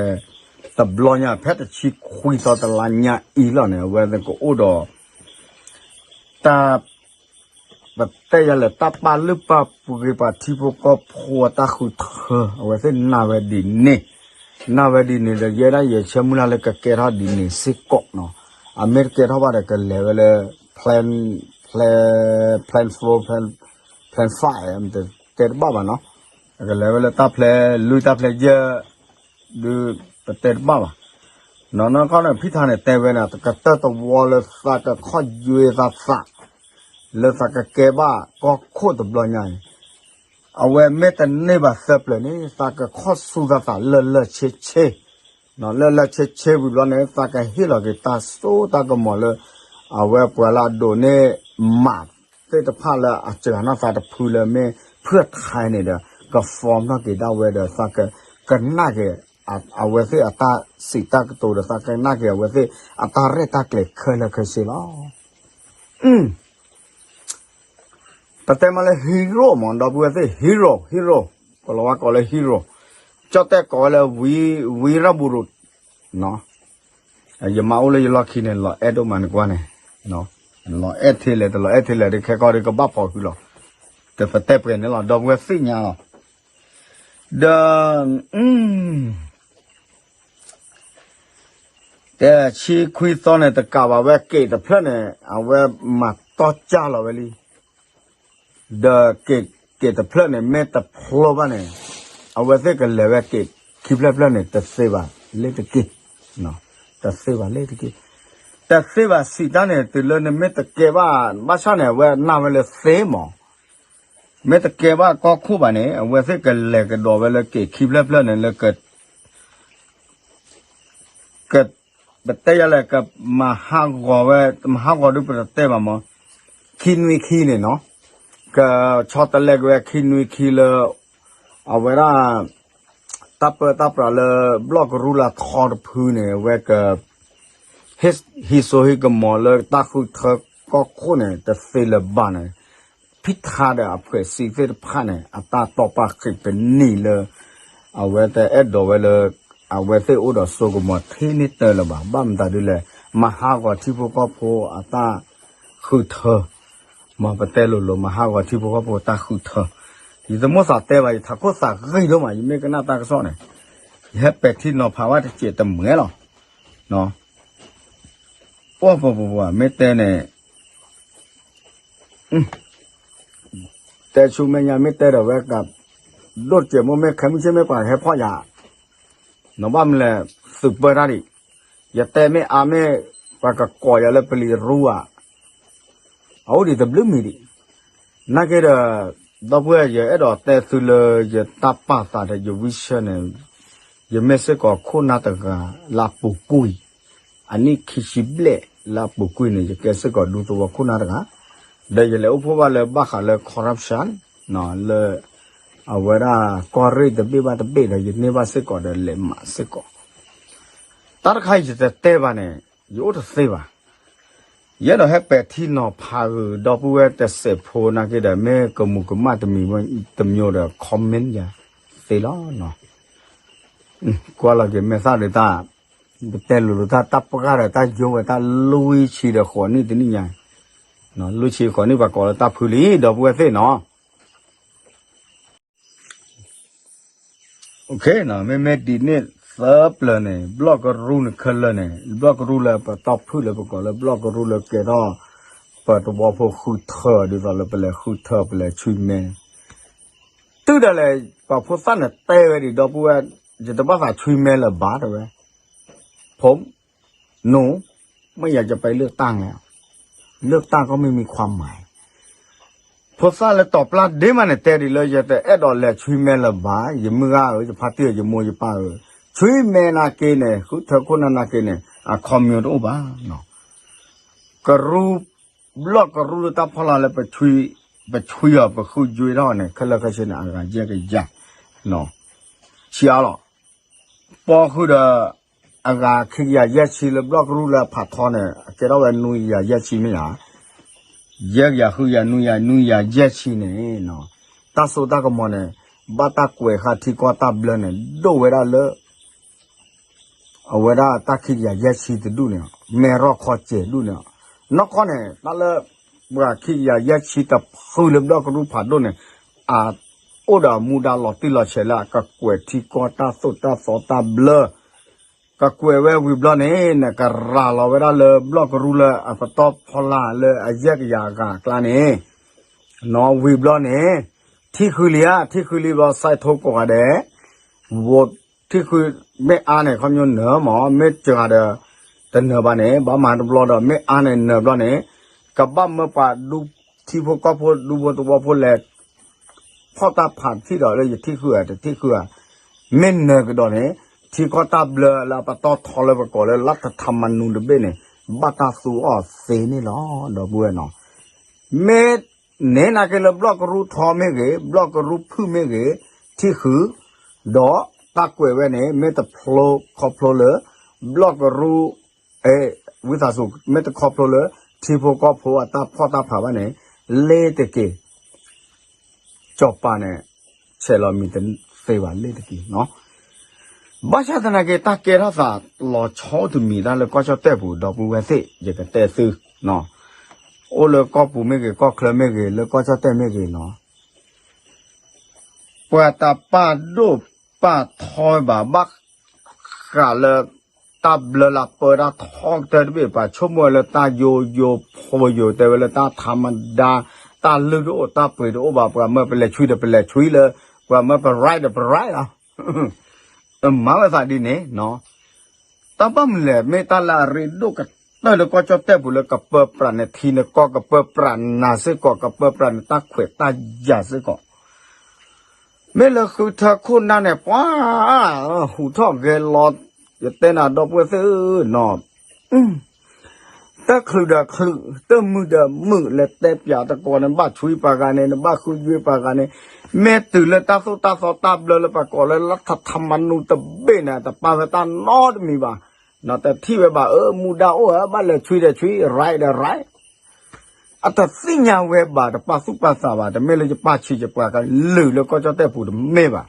တဘျီညါဖဲတဆံခွံသီတလါညါအံၤလီၤန့ၣ် အဝဲသ့ၣ်ကအိၣ်ဒီး တၢ် ပတဲယၤလဲၣ် တၢ်ပာ်လုၢ်ပာ်ပှ့ၤပှၤထံဖိကီၢ်ဖိအတၢ်ဃုထၢ အဝဲသ့ၣ်နာ်ဝဲဒ်န့ၣ် နာ်ဝဲဒ်န့ၣ်ဒီး ယဲဒၣ်ယဲဆၢမုၢ်လၢ်လၢကကဲထီၣ်ဒ်န့ၣ်စ့ၢ်ကီးနီၤ အမ့ၢ်တကဲထီၣ်ဘၣ်ဒီးကလဲၤဝဲလၢ plan plan plan four plan plan five တဲတဘၣ်ဘၣ်နီၤ ကလဲၤဝဲလၢတၢ် plan လွံၢ်တၢ် plan ယဲၢ် ဒုးပတဲတဘၣ်ဘၣ် နီၢ်နီၢ်ကီၢ်န့ၣ် ဖံထါန့ၣ် တဲဝဲန့ၣ် ကတၢၢ်တဝီလၢသးကခီၣ်ယွဲသးသး လၢသးကကဲဘၣ်ကီၢ်ခိၣ်တဘျီညါအံၤ အဝဲမ့ၢ်တန့ၢ်ဘၣ်သၢပျၢၤန့ၣ် သးကခီၣ်ဆူသးသးလၢလၢဆ့ဆ့ လၢလၢဆ့ဆ့ဝံၤဘျီန့ၣ် သးကဟ့ၣ်လီၤက့ၤတၢ်စိတၢ်ကမီၤလၢ အဝဲပှၤလၢအဒိးန့ၢ်မးသ့ၣ်တဖၣ်လၢအစှၤနီၢ်သးတဖုလၢမ့ၢ်ဖုၣ်ထါန့ၣ်ဒီး က form ထီၣ်က့ၤဒၣ်ဝဲဒီး သးကကနၣ်က့ၤ အဝဲသ့ၣ်အတၢ်စံးတၢ်ကတိၤဒီး သးကနၣ်က့ၤအဝဲသ့ၣ်အတၢ်ရဲၣ်တၢ်ကျဲၤခဲလၢာ်ခဲဆ့လီၤ. ပတဲမးလၢ hero မး ဒီပုၢ်ဝဲၢ်သ့ၣ် hero hero ကလီၤဝါကိးလၢ hero ကၠီၣ်တဲၣ်ကိးဝဲလၢ ဝံရဘူရူး ယမါအိၣ်လၢယလီၢ်ခံန့ၣ် လီၤအဲၣ်ဒိၣ်မးန့ၣ်ကွၢ်န့ၣ် လီၤအဲၣ်ထဲလဲၣ် တလီၤအဲၣ်ထဲလဲၣ်ဒီး ခဲကီၢ်ဒီးကဘၣ်ဖီၣ်ဃုာ်လီၤ. တပတဲပှဲၤန့ၣ်လီၤ ဒီပုၢ်ဝဲၢ်သ့ၣ်ညါလီၤ. ဒီး တဲဆံခွံသီန့ၣ် တကးဘၣ်ဝဲက့ၤတဖျၢၣ်န့ၣ် အဝဲမၤတီၢ်ကၢ်လီၤဝဲလံ. ဒီးက့ၤတဖျၢၣ်န့ၣ် မ့ၢ်တဖျိဘၣ်န့ၣ် အဝဲသ့ၣ်ကလဲၤဝဲက့ၤခံဖျၢၣ်ဖျၢၣ်န့ၣ် တသ့ဘၣ်လ့တက့ၢ်. တသ့ဘၣ်လ့တက့ၢ်. တသ့ဘၣ်စံးတၢ်န့ၣ် တုၤလၢနမ့ၢ်တကဲဘၣ် ဘၣ်ဆၣ်န့ၣ် အဝဲနာ်ဝဲလၢသ့မး မ့ၢ်တကဲဘၣ်ကီၢ်ခိၣ်ဘၣ်န့ၣ် အဝဲသ့ၣ်ကလဲၤကဒီးဝဲလၢက့ၤခံဖျၢၣ်ဖျၢၣ်န့ၣ်လၢ က ပတဲယၤလဲၣ် ကမၤဟးဂီၤဝဲ မၤဟးဂီၤဒုးပတတဲဘၣ်မး ခံနွံခံန့ၣ်နီၤ ကဆီတလဲက့ၤဝဲခံနွံခံလၢ အဝဲဒၣ် တၢ်ပၢတၢ်ပြးလၢ ဘျီၣ်ကရူၢ်လၢထီတဖုန့ၣ် အဝဲက ဟ့ၣ်စိဟ့ၣ်ကမီၤလၢတၢ်ဃုထၢကီၢ်ခိၣ်န့ၣ် တသ့လၢၤဘၣ်န့ၣ် ဖံထါဒီးအဖှဲးစံးသ့ၣ်တဖၣ်န့ၣ် အတၢ်တီၢ်ပာ်ဃံးပနံၣ်လၢ အဝဲတအဲၣ်ဒိးဝဲလၢ အဝဲသ့ၣ်အိၣ်ဒီးစိကမီၤထဲန့ၣ်တၢၢ်လၢၤဘၣ်. ဘၣ်မတၤဒ်လဲၣ် မၤဟးဂီၤထံဖိကီၢ်ဖိအတၢ်ဃုထၢ မ့ၢ်ပတဲလိၤလိၤ မၤဟးဂီၤထံဖိကီၢ်ဖိအတၢ်ဃုထၢ ယတမိၣ်သးတဲဘၣ် ယထးခိၣ်သးဂ့ၤဒိၣ်မး ယမ့ၢ်ကနၣ်တၢ်ကစီၣ်န့ၣ် ယဟဲပဲာ်ထံနီၤဖးဘၣ်တစဲးတမှဲလီၤ. ပှၤပှၤပှၤ မ့ၢ်တဲန့ၣ် တဲဆူမဲာ်ညါ မ့ၢ်တဲဒီးဝဲက ဒိၣ်စဲးမိၢ်မ့ၢ်ခဲမုၢ်ဆ့ၣ်မ့ၢ်ပှၤဟဲဖီၣ်ယၤ နဘၣ်မနုၤလဲၣ် သုးပၢတၢ်ဒံး ယတဲမ့ၢ်အါမ့ၢ် ပှၤကကိးယၤလၢပလံၤရူဧါ အအိၣ်ဒံးတဘျုးမံၤဒံး နာ်က့ဒီး ဒီပုၢ်ဝဲၢ်ယအဲၣ်ဒိးတဲသုလၢယတၢ်ပာ်သးဒီးယ vision န့ၣ် ယမ့ၢ်စ့ၢ်ကီးခိၣ်နၢ်တဂၤလၢအပူၤကွံာ် အနံၣ်ခံဆံဘျဲၣ်လၢအပူၤကွံာ်န့ၣ် ယကဲစ့ၢ်ကီးဒူသဝီခိၣ်နၢ်တဂၤ ဒီးယလဲၤအိၣ်ဖှိၣ်ဘၣ်လၢဘၣ်ဃးလၢ corruption လၢ အဝဲဒၣ်ကီၢ်ရ့ၣ်တဘ့ၣ်ဘၣ်တဘ့ၣ်ဒီး ယန့ၢ်ဘၣ်စ့ၢ်ကီးဒီးလဲၤမၤစ့ၢ်ကီး တၢ်တခါအံၤယတတဲဘၣ်န့ၣ် ယအိၣ်တသ့ဘၣ် ယအဲၣ်ဒိးဟဲပဲာ်ထံနီၤဖးဂုာ် ဒီပုၢ်ဝဲၢ်တစဲးဖိနာ်က့ဒီး မ့ၢ်ကမူၤကမၣ်တမံၤတမံၤဒီး comment ယၤ သ့လီၤနီၤ ကွၢ်လီၤက့ၤမဲာ်သၣ်ဒီးတၢ် ပတဲလိၤလိၤတၢ် တၢ်ပှၢ်ဒီးတၢ်ယိဝဲတၢ်လွံၢ်ဆံဒီးဃိးနံၣ်တနံၣ်ညါ လွံၢ်ဆံဃိးနံၣ် ပှၤကိးလၢတၢ်ဖုလံ ဒီပုၢ်ဝဲၢ်သ့ၣ်နီၤ မ့မ့ၢ်ဒ်န့ၣ်သၢပျၢၤန့ၣ် ဘျီၣ်ကရူၢ်န့ၣ်ခဲလၢာ်န့ၣ် ဘျီၣ်ကရူၢ်လၢပတီၢ်ဖုၣ်လၢပကိးလၢဘျီၣ်ကရူၢ်လၢကဲထီၣ် ပတဝီဖိဃုထၢ ဒ်သိးလၢပလဲၤဃုထၢ ပလဲၤဆွံမဲ တုၤဒၣ်လဲာ် ပှၤဖိသၣ်န့ၣ်တဲဝဲဒံး ဒီပုၢ်ဝဲၢ် ယတဘၣ်သးဆွံမဲလၢၤဘၣ်တဲဝဲ ဖိ နူ မ့ၢ်ယၤယပဲာ်လၢတၢ်ငဲ လၢတၢ်ကီၢ်မ့ၢ်မံခွါမၤ ဖိသၣ်လၢတီၤပျၢ်ဒ့မးန့ၣ် တဲဒ်လၢယတအဲၣ်ဒိးလဲၤဆွံမဲလၢၤဘၣ်, ယမုၢ်ဂၤဧၢ, ယဖါတံၢ်ဧၢ, ယမိၢ်ယပၢ်ဧၢ, ဆွံမဲနာ်က့န့ၣ် ဃုထၢခိၣ်နၢ်နာ်က့န့ၣ် အခီပညီတအိၣ်ဘၣ်. ကရူၢ်, ဘျီၣ်ကရူၢ်လၢတၢ်ဖီလာ်လၢ ပဆွံအီၤ ပဃုယွ့ထီၣ်န့ၣ် ခဲလၢာ်ခဲဆ့န့ၣ် အဂၤယဲၢ်ကယၤ, ဆံးအါလီၤ. ပီဃုာ်ဒီး အဂၤခံကယၤယဲၢ်ဆံလၢဘျီၣ်ကရူၢ်လၢအဖးထီန့ၣ် အကဲထီၣ်ဝဲနွံကယၤယဲၢ်ဆံမ့ၢ်ဧါ, ယဲၢ်ကယၤဃုကယၤနွံကယၤ နွံကယၤယဲၢ်ဆံန့ၣ်, တၢ်စိတၢ်ကမီၤန့ၣ် ဘၣ်တၢ်ကွဲးဃာ်ထံကီၢ်တၢ်ဘျၢန့ၣ် ဒိၣ်ဝဲဒၣ်လၢ အဝဲဒၣ်တၢ်ခံကယၤယဲၢ်ဆံတဒူၣ်န့ၣ် မဲာ်ရီၣ်ခီစဲးဒူၣ်န့ၣ်, နီၢ်ကီၢ်န့ၣ် တၢ်လၢ ပှၤခံကယၤယဲၢ်ဆံတဖုလၢဘျီၣ်ကရူၢ်ဖးဒိၣ်န့ၣ် အအိၣ်ဒီးမူဒါလီၤတံၢ်လီၤဆဲးလၢ အကကွဲးထံကီၢ်တၢ်သိၣ်တၢ်သီတၢ်ဘျၢ, ကကွဲးဝဲဝံၤဘျီန့ၣ် နကရၤလီၤဝဲဒၣ်လၢဘျီၣ်ကရူၢ်လၢအပတီၢ်ဖီလာ်လၢအယဲၢ်ကယၤအဂၤအကျါန့ၣ်, နီၢ်ဝံၤဘျီန့ၣ် ထံၣ်ဃုလံဧါ, ထံၣ်ဃုလံဘျီ စဲးထိကိးဂၤဒဲး ဝိးထံၣ်ဃု, မ့ၢ်အါန့ၣ် ခီပညီနၢၤမး, မ့ၢ်စှၤဒီး တနၢၤဘၣ်န့ၣ် ဘၣ်မၤတဘျီဒီး မ့ၢ်အါန့ၣ်နၢၤဘျီန့ၣ် ကဘၣ်မၢပှၤဒူထံဖိကီၢ်ဖိ ဒူဖိသဝီဖိလဲၤ ဖီၣ်တၢ်ဖးထံၣ်ဒီးလၢယထံၣ်ဃုဧါ တထံၣ်ဃုဧါ, မ့ၢ်နၢၤကဒီးန့ၣ် ထံကီၢ်တၢ်ဘျၢလၢအပတီၢ်ထီလၢပကိးလၢ လါထထမနူတဘ့ၣ်န့ၣ် ဘၣ်တၢ်သူအီၤသ့န့ၣ်လီၤ ဒီပုၢ်ဝဲၢ်နီၤ. မ့ၢ်န့ၣ်နာ်က့လၢဘျီၣ်ကရူၢ်ထီမ့ၢ်ဂ့ၤ, ဘျီၣ်ကရူၢ်ဖုၣ်မ့ၢ်ဂ့ၤ, ထံၣ်ဃု, ဒီးတၢ်ကွဲးဝဲန့ၣ် မ့ၢ်တဖျိခီဖျိလၢ ဘျီၣ်ကရူၢ်, ဝံသးစူၤ မ့ၢ်တခီဖျိလၢ ထံဖိကီၢ်ဖိအတၢ်ဖီၣ်တၢ်ဖးဘၣ်န့ၣ် လ့ၤတက့ၤ စီၤပၤန့ၣ် ဆဲးလီၤမံၤတသ့ဘၣ်လ့ၤတက့ၤနီၤ. ဘၣ်ဆၣ်သနာ်က့ တၢ်ကဲထီၣ်သးလီၤဆီအိၣ်တမံၤတၢ်လၢကီၢ်ကၠီၣ်တဲၣ်ပူၤ ဒီပုၢ်ဝဲၢ်သ့ၣ် ယကတဲသု, အိၣ်လၢကီၢ်ပူၤမ့ၢ်ဂ့ၤ ကီၢ်ချၢမ့ၢ်ဂ့ၤ လၢကီၢ်ကၠီၣ်တဲၣ်မ့ၢ်ဂ့ၤနီၤ ပှၤတပာ်ဒိၣ်ပာ်ထီဘၣ် ဘၣ်ဃးလၢ တၢ်ဘျၢလၢပၢတၢ်ထီကတၢၢ်တဘ့ၣ် ပှၤဆိကမိၣ်ဝဲလၢတၢ်ယိယိဖိယိာ် တဲဝဲလၢတၢ်ထးမဒါ, တၢ်လုၢ်တအိၣ်တၢ်ပှ့ၤတအိၣ်ဘၣ် ပှၤမၢပလဲၤဆွံဒီးပလဲၤဆွံလၢ ပှၤမၢပ right ဒီးပ right လီၤ. မၤဝဲသးဒ်န့ၣ် တၢ်ဘၣ်မနုၤလဲၣ် မ့ၢ်တၢ်လၢအရ့ဒိၣ်ကတၢၢ်လၢကီၢ်ကၠီၣ်တဲၣ်ပူၤလၢကပၢပြးနထံနကီၢ် ကပၢပြးနၤစ့ၢ်ကီး ကပၢပြးနတၢ်ခွဲးတၢ်ယာ်စ့ၢ်ကီး မ့ၢ်လၢဃုထၢခိၣ်နၢ်န့ၣ် ပှၤ ဟူးထီၣ်ဂဲၤလီၤ, ယတဲနၤဒီပုၢ်ဝဲၢ်သ့ၣ်ဧၢနီၤ တချုးဒီးချုး တမုာ်ဒီးမုာ် လဲၤတဲပၠးတကိးန့ၣ် ဘၣ်ဆွံပှၤဂၤန့ၣ် နဘၣ်ဃုယွ့ပှၤဂၤန့ၣ်, မ့ၢ်တုၤလၢတၢ်သိၣ်တၢ်သီတၢ်ဘျၢလၢပကိးလၢလါထထမနူတဘ့ၣ်န့ၣ် တပာ်ဝဲတၢ်နီတမံၤဘၣ်, တထံၣ်ဝဲဘၣ် အၢ မူဒါအိၣ်ဧါ ဘၣ်လဲၤဆွံဒီးဆွံ right ဒီး right အတသ့ၣ်ညါဝဲဘၣ် တပာ်သူၣ်ပာ်သးဘၣ် တမ့ၢ်လၢယပာ်ဆံးယပှၤကလုာ်လၢကီၢ်ကၠီၣ်တဲၣ်ပူၤတမ့ၢ်ဘၣ်,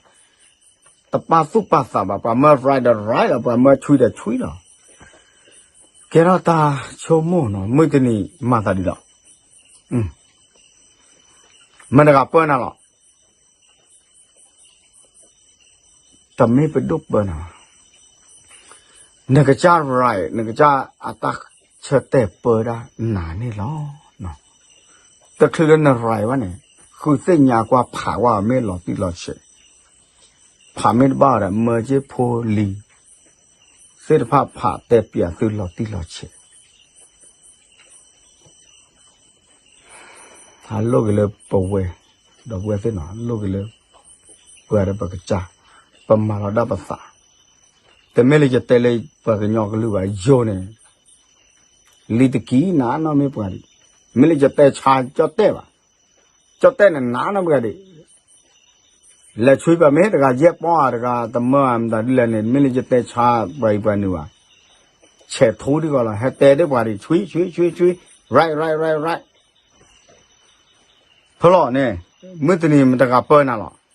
တပာ်သူၣ်ပာ်သးဘၣ် ပှၤမၢ right ဒီး right လီၤ ပှၤမၢဆွံဒီးဆွံလီၤ, ကဲထီၣ်တၢ်ဆိကမိၣ်နီၤ မုၢ်တနံၤမၤသးဒ်လီၤ, မတၤတဂၤပၢနၤလီၤ တမ့ၢ်ပဒိၣ်ပၢနၤဘၣ်, နကစၢ် right နကစၢ်အတၢ်ဆၢတဲာ်ပၢဒၣ်နၤန့ၣ်လီၤ. တချုးလၢန right ဘၣ်န့ၣ် ဃုသ့ၣ်ညါကွၢ်ဖးဝဲမ့ၢ်လီၤတံၢ်လီၤဆဲး, ဖးမ့ၢ်တဘၣ်ဒီး မၢက့ၢ်ဖိလံၤ သ့ၣ်တဖၣ်ဖးတဲပၠးသုလီၤတံၢ်လီၤဆဲး အလိၣ်က့ၤလၢပဝဲ ဒီပုၢ်ဝဲၢ်သ့ၣ်နီၤ အလိၣ်က့ၤလၢ ပှၤဒီးပကစၢ် ပမၤလီၤဒၣ်ပသး, တမ့ၢ်လၢယတဲလၢပှၤကညီကလုာ်ဘၣ် ယိၤန့ၣ် လံတကံၢ်နၤနီၢ်မ့ၢ်ပှၤဒံး, မ့ၢ်လၢယတဲဆါကၠီၣ်တဲၣ်ဘၣ်, ကၠီၣ်တဲၣ်န့ၣ်နၤနီၢ်မ့ၢ်ပှၤဒံး လဲၤဆွံပှၤမ့ၢ်တဂၤယဲၢ်ပီၢ်ဧါ တဂၤတမၢဧါ မတၤဒ်လဲၣ်န့ၣ် မ့ၢ်လၢယတဲဆါပှၤအံၤပှၤနုၤဘၣ်, ဆဲးထူဒ်ကီးလီၤ ဟဲတဲဒ်ပှၤဒံး ဆွံ ဆွံ ဆွံ ဆွံ right right right right ဖဲလီၤန့ၣ် မုၢ်တနံၤမတၤတဂၤပၢနၤလီၤ,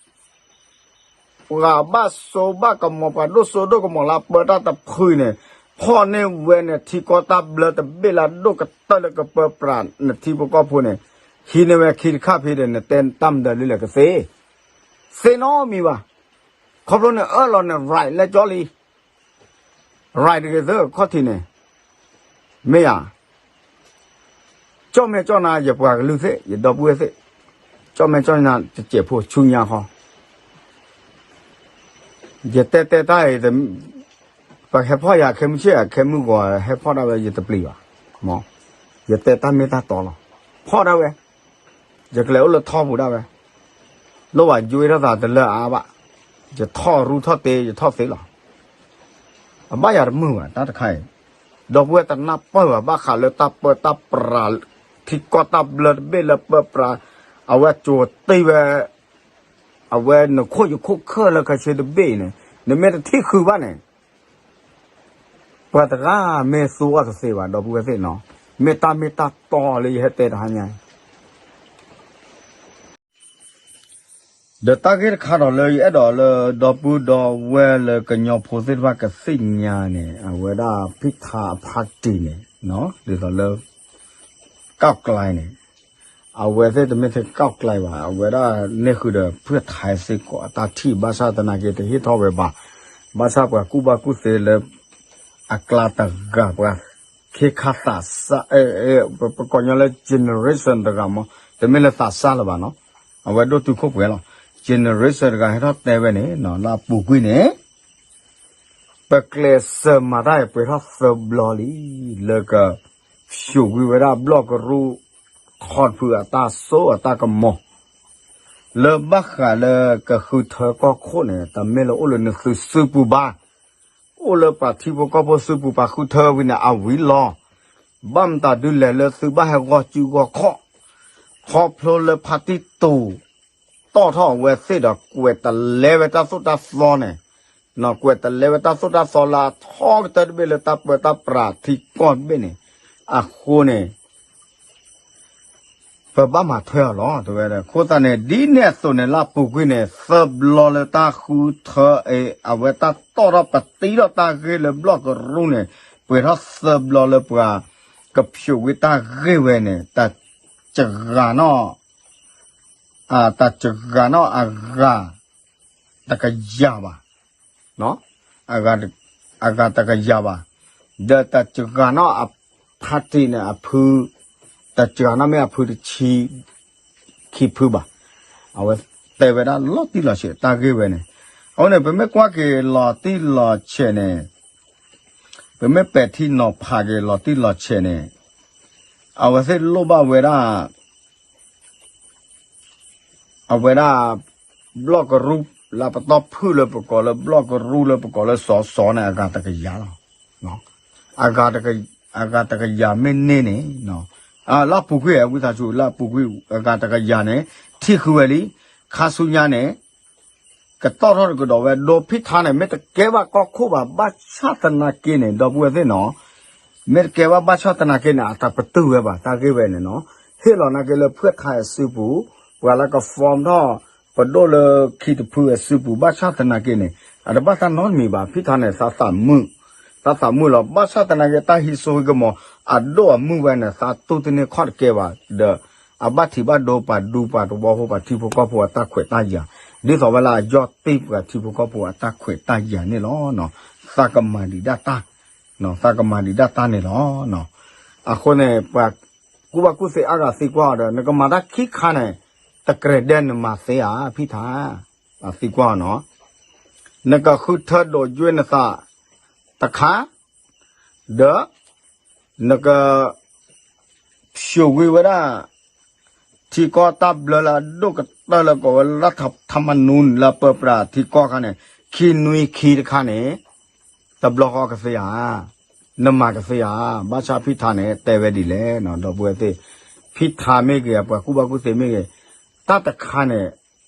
ပှၤဘၣ်စိဘၣ်ကမီၤ ပှၤဒိၣ်စိဒိၣ်ကမီၤလၢပၢတၢ်တဖုန့ၣ် ဖီၣ်န့ၢ်ဝဲန့ၣ် ထံကီၢ်တၢ်ဘျၢတဘ့ၣ်လၢအဒိၣ်ကတၢၢ်လၢကပၢပြးနထံဖိကီၢ်ဖိန့ၣ် ဟံးန့ၢ်ဝဲခံတခါဖဲဒီး နတဲတၢ်မတၤဒ်လဲၣ်ကသ့, သ့နီတမံၤဘၣ်, ခီဖျိန့ၣ်အၢၣ်လီၤန့ၣ် right လၢကၠီလံ right တဂ့ၤသၢခီၣ်ထံးန့ၣ် မ့ၢ်ဧါ, ကၠီၣ်မဲာ်ကၠီၣ်နါ ယပှၤကလုာ်သ့ၣ် ယဒီပုၢ်ဝဲၢ်သ့ၣ်, ကၠီၣ်မဲာ်ကၠီၣ်နါ တစဲးဖိဆူညါဃီ, ယတဲတဲတၢ်အံၤ ပဟဲဖီၣ်ယၤခဲမုၢ်ဆ့ၣ် ခဲမုၢ်ဂီၤ ဟဲဖီၣ်ဒၣ်ဝဲ ယတပျံၤဘၣ်, ယတဲတၢ်မ့ၢ်တၢ်တီလီၤ, ဖီၣ်ဒၣ်ဝဲ ယကလဲၤအိၣ်လၢထီပူၤဒၣ်ဝဲ, လိၣ်ဘၣ်ယွ့ထီၣ်သးတလၢအါဘၣ်, ယထီၣ်ရူထီၣ်သ့ ယထီၣ်သ့လီၤ. အဘၣ်ယၤတမုာ်ဘၣ် တၢ်တခါအံၤ, ဒီပုၢ်ဝဲၢ်တနၢ်ပၢၢ်ဘၣ် ဘၣ်ဃးလၢတၢ်ပၢတၢ်ပြး ထံကီၢ်တၢ်ဘျၢတဘ့ၣ်လၢပၢပြး, အဝဲကၠိၤတ့ၢ်ဝဲ အဝဲနခိၣ်ယခိၣ်ခၢၣ်လၢခဲဆ့တဘ့ၣ်အံၤန့ၣ် နမ့ၢ်တထံၣ်ဃုာ်ဘၣ်န့ၣ် ပှၤတဂၤမ့ၢ်သူအီၤတသ့ဘၣ် ဒီပုၢ်ဝဲၢ်သ့ၣ်နီၤ, မ့ၢ်တၢ်မ့ၢ်တၢ်တီလၢယဟဲတဲတဟါညါ ဒီးတၢ်ဂ့ၢ်တခါဒီးလၢယအဲၣ်ဒိးလၢ ဒီပုၢ်ဒီဝဲၢ်လၢကညီဖိသ့ၣ်တဖၣ်ကသ့ၣ်ညါန့ၣ် အဝဲဒၣ်ဖံထးအဖါတံၢ်န့ၣ် ဒ်သိးလၢ ကၣ်ကျဲန့ၣ် အဝဲသ့ၣ်တမ့ၢ်ထဲကၣ်ကျဲဘၣ် အဝဲဒၣ်န့ၢ်ဃုာ်ဒီးဖုၣ်ထါစ့ၢ်ကီးအတၢ်ထံၣ် ဘၣ်ဆၣ်သနာ်က့တဟ့ၣ်ထီၣ်ဝဲဘၣ်, ဘၣ်ဆၣ်ပှၤကူၣ်ဘၣ်ကူၣ်သ့လၢ အကျါတဂၤ ပှၤခ့ခါသးစၢ် ပကိးညီလၢ generation တဂၤမး တမ့ၢ်လၢသးစၢ်လၢၤဘၣ်နီၤ, အဝဲဒိၣ်တုာ်ခိၣ်ပှဲၤလီၤ. generation တဂၤဟဲထီၣ်တဲဝဲန့ၣ် လၢအပူၤကွံာ်န့ၣ် ပကျဲးစၢးမၤတၢ်အံၤပှဲၤထီၣ်သၢဘျီလံ, လၢက ဖျိးကွံာ်ဝဲဒၣ်ဘျီၣ်ကရူၢ် ထီတဖုအတၢ်စိအတၢ်ကမီၤ လၢဘၣ်ဃးလၢကဃုထၢကီၢ်ခိၣ်န့ၣ် တမ့ၢ်လၢအိၣ်လၢနသုစုပူၤဘၣ်, အိၣ်လၢပှၤထံဖိကီၢ်ဖိစုပူၤ ပှၤဃုထၢဝံၤန့ၣ် အဝံၤလီၤ. ဘၣ်မတၤဒုလဲၣ်လၢသုဘၣ်ဟဲဂီၢ်စုဂီၢ်ခီၣ်, ခီဖျိလၢဖါတံၢ်တူာ် တီၣ်ထီၣ်အဝဲသ့ၣ်ဒီး ကွဲးတလဲဝဲတၢ်သိၣ်တၢ်သီန့ၣ်, ကွဲးတလဲဝဲတၢ်သိၣ်တၢ်သီလၢအထီကတၢၢ်တဘ့ၣ်လၢတၢ်ပၢတၢ်ပြးထံကီၢ်တဘ့ၣ်န့ၣ်, အဃိန့ၣ် ပဘၣ်မၤထွဲအီၤလီၤ တဲဝဲ. အဃိသတးန့ၣ် ဒ်န့ၣ်အသိးန့ၣ် လၢအပူၤကွံာ်န့ၣ် သၢဘျီလၢတၢ်ဃုထၢ အဝဲတၢ်တီၣ်ထီၣ်ပတံထီၣ်တၢ်ဂ့ၢ်လၢဘျီၣ်ကရူၢ်န့ၣ် ပှဲၤထီၣ်သၢဘျီလၢပှၤကဖျိးကွံာ်တၢ်ဂ့ၢ်ဝဲန့ၣ် တၢ်စဂၤနီၣ် တၢ်စဂၤနီၣ်အဂၤ တကယၤဘၣ်, အဂၤတကယၤဘၣ်, ဒီးတၢ်စဂၤနီၣ်အဖါတံၢ်န့ၣ်အဖု, တၢ်စဂၤနီၣ်မ့ၢ်အဖုတဆံ ခံဖုဘၣ်, အဝဲတဲဝဲဒၣ်လီၤတံၢ်လီၤဆဲးတၢ်ဂ့ၢ်ဝဲန့ၣ်, အဃိန့ၣ် ပမ့ၢ်ကွၢ်က့ၤလီၤတံၢ်လီၤဆဲးန့ၣ်, ပမ့ၢ်ပဲာ်ထံနီၤဖးက့ၤလီၤတံၢ်လီၤဆဲးန့ၣ်, အဝဲသ့ၣ်လိၣ်ဘၣ်ဝဲဒၣ် အဝဲဒၣ် ဘျီၣ်ကရူၢ် လၢပတီၢ်ဖုၣ်လၢပကိးလၢဘျီၣ်ကရူၢ်လၢပကိးလၢစီၤစီၤန့ၣ် အဂၤတကယၤလီၤ. အဂၤတကယၤမ့ၢ်န့ၢ်န့ၣ်, လၢအပူၤကွံာ် ဝံသးစူၤ လၢအပူၤကွံာ် အဂၤတကယၤန့ၣ် ထံၣ်ဃုဝဲလံ, ခါဆူညါန့ၣ် ကတီၢ်ထီၣ်တကဒီးဝဲ ဒိဖံထါန့ၣ် မ့ၢ်တကဲဘၣ်ကီၢ်ခိၣ်ဘၣ် ဘၣ်ဆၣ်သနာ်က့န့ၣ် ဒီပုၢ်ဝဲၢ်သ့ၣ်နီၤ, မ့ၢ်တကဲဘၣ်ဘၣ်ဆၣ်သနာ်က့န့ၣ် အတၢ်ပတုာ်ဝဲဘၣ် တၢ်ဂ့ၢ်ဝဲန့ၣ်နီၤ, ဟ့ၣ်လီၤနာ်က့လၢဖုၣ်ထါအစုပူၤ, ပှၤလၢက form ထီၣ် ပဒိၣ်လၢခံတဖုအစုပူၤ ဘၣ်ဆၣ်သနာ်က့န့ၣ် အတဘၣ်တၢ်နီတမံၤဘၣ် ဖံထါန့ၣ် သးသးမုာ်, သးသးမုာ်လီၤ ဘၣ်ဆၣ်သနာ်က့ တၢ်ဟံးစိဟံးကမီၤ အဒိၣ်အမုၢ်ဝဲန့ၣ် သးတူၢ်တန့ၢ်ခီၣ်တကဲဘၣ်ဒီး အဘၣ်ထံးဘၣ်ဒိပှၤဒူပှၤသဝီဖိ ပှၤထံဖိကီၢ်ဖိအတၢ်ခွဲးတၢ်ယာ်, ဒ်သိးဝဲလၢအယီၢ်တ့ၢ်ပှၤထံဖိကီၢ်ဖိအတၢ်ခွဲးတၢ်ယာ်န့ၣ်လီၤ. သးကမၤဒံးဒၣ်တၢ်, သးကမၤဒံးဒၣ်တၢ်န့ၣ်လီၤ. အဃိန့ၣ် ပှၤကူၣ်ဘၣ်ကူၣ်သ့အါဂၤသံကွၢ်အီၤဒီး နကမၤတၢ်ခံခါန့ၣ် တကြၢးဒဲးနမၤသ့ဧါ ဖံထါ, အသံကွၢ်အီၤနီၤ, နကဃုထၢဒိးယွ့နသးတခါ ဒီး နက ဖျိးဝံၤဝဲဒၣ် ထံကီၢ်တၢ်ဘျၢလၢအဒိၣ်ကတၢၢ်လၢကိးဝဲလၢ รัฐธรรมนูญ လၢပၢပြးထံကီၢ်ခါန့ၣ် ခံနွံခံတခါန့ၣ် တဘျီဃီကသ့ဧါ, နမၤကသ့ဧါ, ဘၣ်ဆၣ်ဖံထါန့ၣ် တဲဝဲဒ်လဲၣ်နီၤ ဒီပုၢ်ဝဲၢ်သ့ၣ်, ဖံထါမ့ၢ်ဂ့ၤ ပှၤကူၣ်ဘၣ်ကူၣ်သ့မ့ၢ်ဂ့ၤ, တၢ်တခါန့ၣ်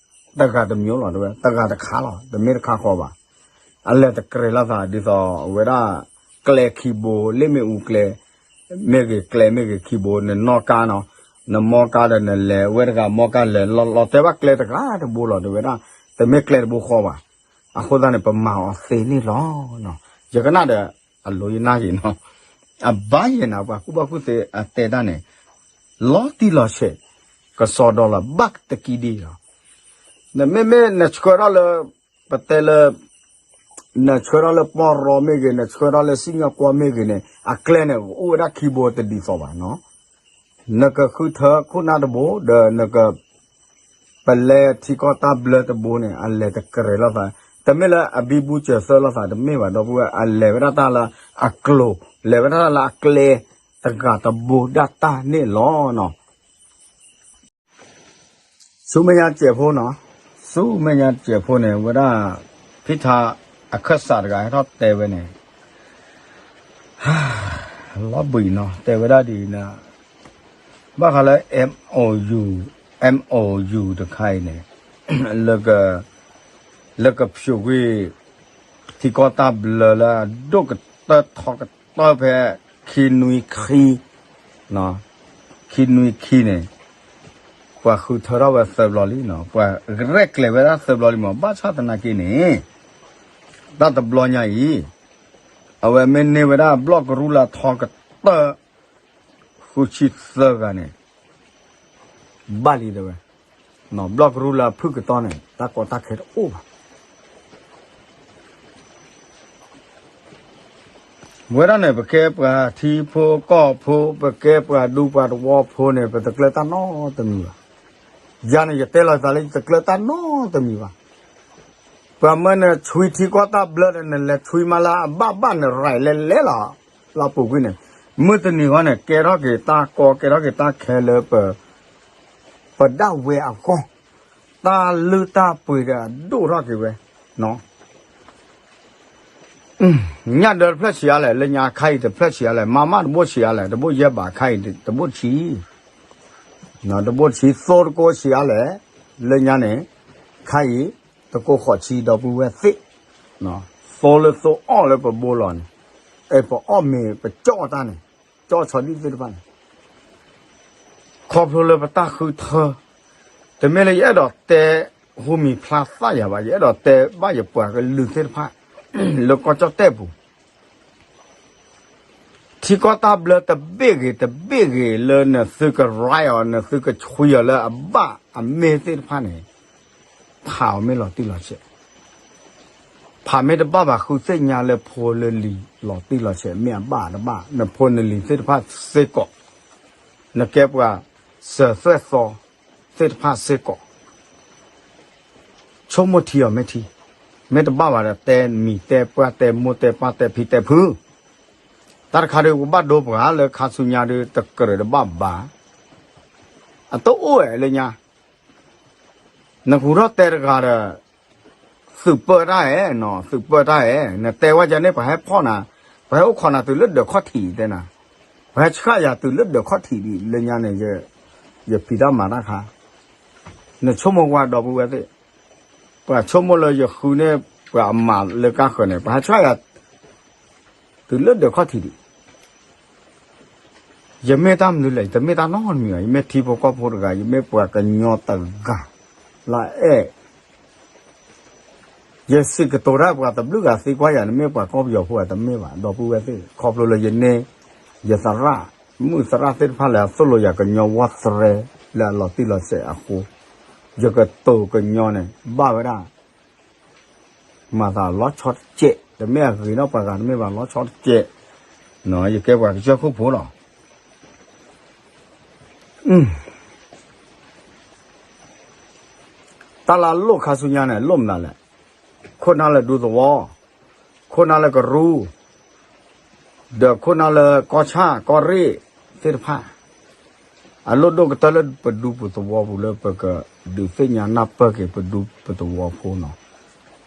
တဂၤတမျိုးလီၤ တဲဝဲ, တဂၤတခါလီၤ တမ့ၢ်တခါဃီဘၣ်. အလဲၤတကြဲးလိာ်သး ဒ်သိးအဝဲဒၣ် ကျဲခံဘိ လ့ၣ်မ့ၣ်အူကျဲ မ့ၢ်ဂ့ၤ ကျဲမ့ၢ်ဂ့ၤ ခံဘိ နနီၣ်ကါနီၤ, နမီၢ်ကါဒီးနလဲၤဝဲတဂၤ မီၢ်ကါလဲၤ လီၤတဲာ်ဘၣ်ကျဲတဂၤတဘိလီၤ တဲဝဲဒၣ်, တမ့ၢ်ကျဲတဘိဃီဘၣ်. အဃိသတးန့ၣ် ပမၤအီၤသ့န့ၣ်လီၤ. ယကနၣ်ဒီး အလိၤယနၢ်ယံၤနီၤ, အဘါယဲၢ်နၤ ပှၤကူၣ်ဘၣ်ကူၣ်သ့အတဲတၢ်န့ၣ် လီၤတံၢ်လီၤဆဲး ကစီဒီလီၤ ဘၣ်တကံဒံလီၤ. နမ့မ့ၢ်နဆှၢထီၣ်လၢ ပတဲလၢ နဆှၢထီၣ်လၢပီၢ်ရီမ့ၢ်ဂ့ၤ နဆှၢထီၣ်လၢစံၣ်ညီၣ်ကွီၢ်မ့ၢ်ဂ့ၤန့ၣ် အကျဲန့ၣ် အိၣ်ဝဲဒၣ်ခံဘိတဒ်သိးဘၣ်နီၤ. နကဃုထၢခိၣ်နၢ်တဘိ ဒီးနက ပလဲထံကီၢ်တၢ်ဘျၢတဘိန့ၣ် အလဲၤတကြဲးလိာ်သး, တမ့ၢ်လၢအဘံဘူစၢၤသၢလိာ်သးတမ့ၢ်ဘၣ် ဒီပုၢ်ဝဲၢ် အလဲၤဝဲဒၣ်တၢ်လၢအကျိၤ လဲၤဝဲဒၣ်တၢ်လၢအကျဲတဂၤတဘိဒၣ်တၢ်န့ၣ်လီၤနီၤ. ဆူမဲာ်ညါတစဲးဖိနီၤ, ဆူမဲာ်ညါတစဲးဖိန့ၣ် ဝဲဒၣ် ဖံထါအခၢၣ်စးတဂၤဟဲထီၣ်တဲဝဲန့ၣ်, လီၤဘှံးနီၤ တဲဝဲဒၣ်ဒ်အံၤ, ဘၣ်ဃးလၢ M O U, M O U တခါအံၤန့ၣ် လၢကဖျိးကွံာ် ထံကီၢ်တၢ်ဘျၢလၢအဒိၣ်ကတၢၢ်ထီကတၢၢ်ဖဲ ခံနွံခံ, ခံနွံခံန့ၣ် ပှၤဃုထၢထီၣ်ဝဲသၢဘျီလံနီၤ, ပှၤရဲၣ်ကျဲၤဝဲဒၣ်သၢဘျီလံမး, ဘၣ်ဆၣ်သနာ်က့န့ၣ် တၢ်တဘျီညါအံၤ အဝဲမ့ၢ်န့ၢ်ဝဲဒၣ် ဘျီၣ်ကရူၢ်လၢအထီကတၢၢ် ဃုဆံသၢဂၤန့ၣ် ဘၣ်လံတဲဝဲ, ဘျီၣ်ကရူၢ်လၢအဖုၣ်ကတီၢ်န့ၣ် တၢ်ကီတၢ်ခဲတအိၣ်ဘၣ်. ဝဲဒၣ်န့ၣ် ပကဲပှၤထံဖိကီၢ်ဖိ, ပကဲပှၤဒူပှၤသဝီဖိန့ၣ် ပတကျၢၤတၢ်နီတမံၤဘၣ်. ယၤန့ၣ် ယတဲလီၤသးလၢယတကျၢၤတၢ်နီတမံၤဘၣ်. ပှၤမၢနဆွံထံကီၢ်တၢ်ဘျၢဒီး နလဲၤဆွံမးလၢအဘၣ်ဘၣ်န့ၣ် ရဲၣ်လဲၤလဲၤလီၤ. လၢအပူၤကွံာ်န့ၣ် မုၢ်တနံၤဃီန့ၣ် ကဲထီၣ်က့ၤတၢ်ကီ ကဲထီၣ်က့ၤတၢ်ခဲလၢပ ပဒၣ်ဝဲအဂီၢ်, တၢ်လုၢ်တၢ်ပှ့ၤဒီးအဒိၣ်ထီၣ်က့ၤဝဲ, ညၣ်ဒၢတဖျၢၣ်ဆံးအါလဲၣ်, လၢညါခါအံၤတဖျၢၣ်ဆံးအါလဲၣ်, မါမၣ်တဘိၣ်ဆံးအါလဲၣ်, တဘိၣ်ယဲၢ်ဘးခါအံၤ တဘိၣ်ဆံး, တဘိၣ်ဆံး, သိတကိးဆံးအါလဲၣ်, လၢညါန့ၣ် ခါအံၤ တကိးဃိးဆံ ဒီပုၢ်ဝဲၢ်သ့ၣ်, သိလၢသိအီၣ်လၢပဘိလီၤန့ၣ်, အဲ ပအီၣ်မ့ၤပကၠီၣ်တၢ်န့ၣ်, ကၠီၣ်ဆီဒံၣ်သ့ၣ်တဖၣ်န့ၣ် ခီဖျိလၢပတၢ်ဃုထၢ, တမ့ၢ်လၢယအဲၣ်ဒိးတဲဟူမံၤဖျါသၣ်ယၤဘၣ်, ယအဲၣ်ဒိးတဲဘၣ်ယပှၤကလုာ်သ့ၣ်တဖၣ် လၢကီၢ်ကၠီၣ်တဲၣ်ပူၤ, ထံကီၢ်တၢ်ဘျၢတဘ့ၣ်ဂ့ၤ တဘ့ၣ်ဂ့ၤလၢနသုက ရဲၣ် အီၤ နသုကဆွံအီၤလၢအဘၣ်အမ့ၢ်သ့ၣ်တဖၣ်န့ၣ်, ဖးအီၤမ့ၢ်လီၤတံၢ်လီၤဆဲး ဖးမ့ၢ်တဘၣ်ဘၣ် ဃုသ့ၣ်ညါလၢဖိလၢလံၤလီၤတံၢ်လီၤဆဲး မ့ၢ်အဘၣ်တဘၣ်, နဖိနလံၤသ့ၣ်တဖၣ်စ့ၢ်ကီး, နကဲပှၤစၢၤသွဲၣ်သီသ့ၣ်တဖၣ်စ့ၢ်ကီး, ဆိကမိၣ်ထံအီၤမ့ၢ်ထံ, မ့ၢ်တဘၣ်ဘၣ်ဒီး တဲမံၤတဲပှၢ်တဲမိၢ်တဲပၢ်တဲဖံတဲဖု, တၢ်တခါဒုး ကဘၣ်ဒိပှၤလၢခါဆူညါဒုး တကြၢးတဘၣ်ဘၣ်, အတအိၣ်ဝဲလၢညါ နကဟူးထီၣ်တဲတဂၤဒီး သုးပၢတၢ်ဧဲ, သုးပၢတၢ်ဧဲ, နတဲဝဲဒ်န့ၣ် ပှၤဟဲဖီၣ်နၤ, ပှၤဟဲအိၣ်ခိးနၤတုၤလၢဒၢးခီၣ်ထံးတဲနၤ, ပှၤဟဲဆှၣ်ယၤတုၤလၢဒၢးခီၣ်ထံးဒံးလၢညါန့ၣ်, ယဖံးတၢ်မၤတၢ်ခါ, နဆိကမိၣ်ကွၢ်ဒီပုၢ်ဝဲၢ်သ့ၣ်, ပှၤဆိကမိၣ်လၢယဃုန့ၢ်ပှၤအမးလၢကါဃၢၤန့ၣ် ပှၤဟဲဆှၣ်ယၤ တုၤလၢဒၢးခီၣ်ထံးဒံး ယမ့ၢ်တၢ်မနုၤလဲၣ်, ယတမ့ၢ်တၢ်နီတမံၤဘၣ်, ယမ့ၢ်ထံဖိကီၢ်ဖိတဂၤ, ယမ့ၢ်ပှၤကညီတဂၤ, လၢအဲၣ်, ယစံးကတိၤတၢ်ပှၤတဘျုးဂၤသံကွၢ်ယၤ နမ့ၢ်ပှၤကီၢ်ပယီၤဖိဧါ, တမ့ၢ်ဘၣ်, ဒီပုၢ်ဝဲၢ်သ့ၣ်, ခီဖျိလၢယန့ၢ် ယသရၣ်, မုၣ်သရၣ်သ့ၣ်တဖၣ်လၢအသိၣ်လိယၤကညီဝီသရဲလၢအလီၤတံၢ်လီၤဆဲးအဃိ, ယကတိၤကညီန့ၣ် ဘၣ်ဝဲဒၣ် မၤသးလီၤဆီတစဲး, တမ့ၢ်အဂ့ၤနီၢ်ပှၤဂၤ တမ့ၢ်ဘၣ်လီၤဆီတစဲး, ယကဲပှၤကစၢၢ်ခိၣ်ဖိလီၤ. တၢ်လၢအလိၣ်ခါဆူညါန့ၣ် အလိၣ်မနုၤလဲၣ်, ခိၣ်နၢ်လၢဒူသဝီ, ခိၣ်နၢ်လၢကရူၢ်, ဒီးခိၣ်နၢ်လၢကီၢ်ဆၣ်ကီၢ်ရ့ၣ်သ့ၣ်တဖၣ်, အလိၣ်ဒိၣ်ကတၢၢ်လၢပဒူပသဝီပူၤလၢပကဒုးသ့ၣ်ညါနၢ်ပၢၢ်က့ၤပဒူပသဝီဖိနီၤ.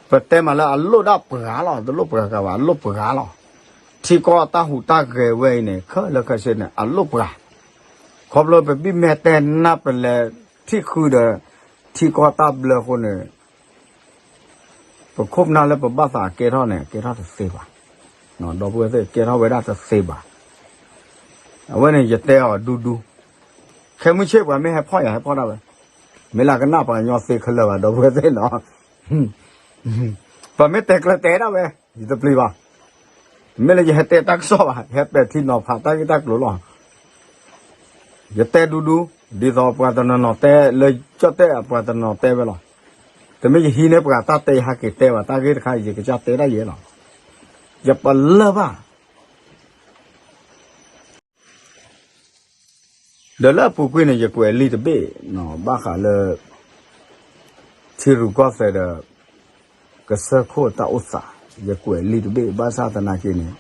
ပတဲမးလၢအလိၣ်ဒၣ်ပှၤလီၤ, တလိၣ်ပှၤဂၤဘၣ်, အလိၣ်ပှၤလီၤ. ထံကီၢ်တၢ်ဟူးတၢ်ဂဲၤဝဲအံၤန့ၣ် ခဲလၢာ်ခဲဆ့န့ၣ် အလိၣ်ပှၤ, ခီဖျိပဘၣ်မဲာ်တဲနၢ်ပလဲၤထံၣ်ဃုာ်ဒီး ထံကီၢ်တၢ်ဘျၢအဃိန့ၣ် ပခိၣ်ပနၢ်လၢပဘၣ်သးကဲထီၣ်န့ၣ် ကဲထီၣ်တသ့ဘၣ်. ဒီပုၢ်ဝဲၢ်သ့ၣ် ကဲထီၣ်ဝဲဒၣ်တသ့ဘၣ်. အဝဲန့ၣ်ယတဲအီၤဒူဒူ, ခဲမုၢ်ဆ့ၣ်ပှၤမ့ၢ်ဟဲဖီၣ်ယၤဟဲဖီၣ်ဒၣ်ဝဲ, မ့ၢ်လၢကနၣ်ပှၤကညီသ့ခဲလၢာ်ဘၣ် ဒီပုၢ်ဝဲၢ်သ့ၣ်နီၤ. ပှၤမ့ၢ်တဲကျၢၤတဲဒၣ်ဝဲ ယတပျံၤဘၣ်. မ့ၢ်လၢယဟဲတဲတၢ်ကစီၣ်ဘၣ်, ယဟဲပဲာ်ထံနီၤဖးတၢ်ဂ့ၢ်တၢ်ကျိၤလီၤ. ယတဲဒူဒူ, ဒ်သိးပှၤတနီၤနီၤတဲ လၢကၠီၣ်တဲၣ်အပှၤတနီၤတဲဝဲလီၤ. တမ့ၢ်ယဟံးန့ၢ်ပှၤတၢ်တဲယဟးက့ၤတဲဘၣ်, တၢ်ဂ့ၢ်တခါအံၤ ယကစၢ်တဲဒၣ်ယဲလီၤ. ယပလၢၢ်ဘၣ် ဒီးလၢအပူၤကွံာ်န့ၣ် ယကွဲးလံာ်တဘ့ၣ်, ဘၣ်ဃးလၢ ထံရူၢ်ကီၢ်သဲးဒီး ကစၢၢ်ခိၣ်တၢ်အိၣ်သး, ယကွဲးလံာ်တဘ့ၣ် ဘၣ်ဆၣ်သနာ်က့န့ၣ်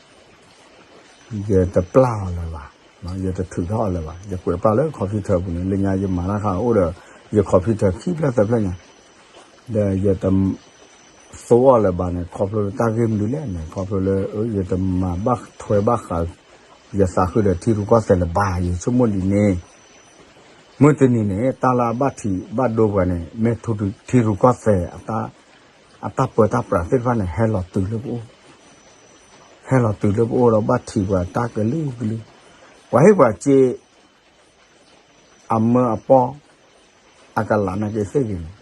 ယတပျၢ်အီၤလၢၤဘၣ်, ယတထုးထီၣ်အီၤလၢၤဘၣ်, ယကွဲးပျၢ်လၢ computer ပူၤန့ၣ် လၢညါယမၤတၢ်ခါအိၣ်ဒီး ယ computer ခံဖျၢၣ်သၢဖျၢၣ်ညါ, ဒီးယတ သိအီၤလၢၤဘၣ်န့ၣ် ခီဖျိလၢတၢ်ဂ့ၢ်မနုၤလဲၣ်န့ၣ် ခီဖျိလၢ ယတမၤဘၣ်ထွဲဘၣ်ဃး ယသးခုဒီးထံရူၢ်ကီၢ်သဲးလၢၤဘၣ် ယဆိကမိၣ်ဒ်န့ၣ်, မုၢ်တနံၤန့ၣ် တၢ်လၢအဘၣ်ထံးဘၣ်ဒိပှၤန့ၣ် မ့ၢ်ထံရူၢ်ကီၢ်သဲး အတၢ်ပၢတၢ်ပြးသ့ၣ်တဖၣ်န့ၣ် ဟဲလီၤတုၤလၢပအိၣ်, ဟဲလီၤတုၤလၢပအိၣ်ဒီးဘၣ်ထံးပှၤတၢ်ကလုာ်ကလုာ်, ပှၤဟ့ၣ်ပှၤစ့ အမၢအပီၢ် အကလးနာ်က့သ့ၣ်ဂ့ၤန့ၣ်,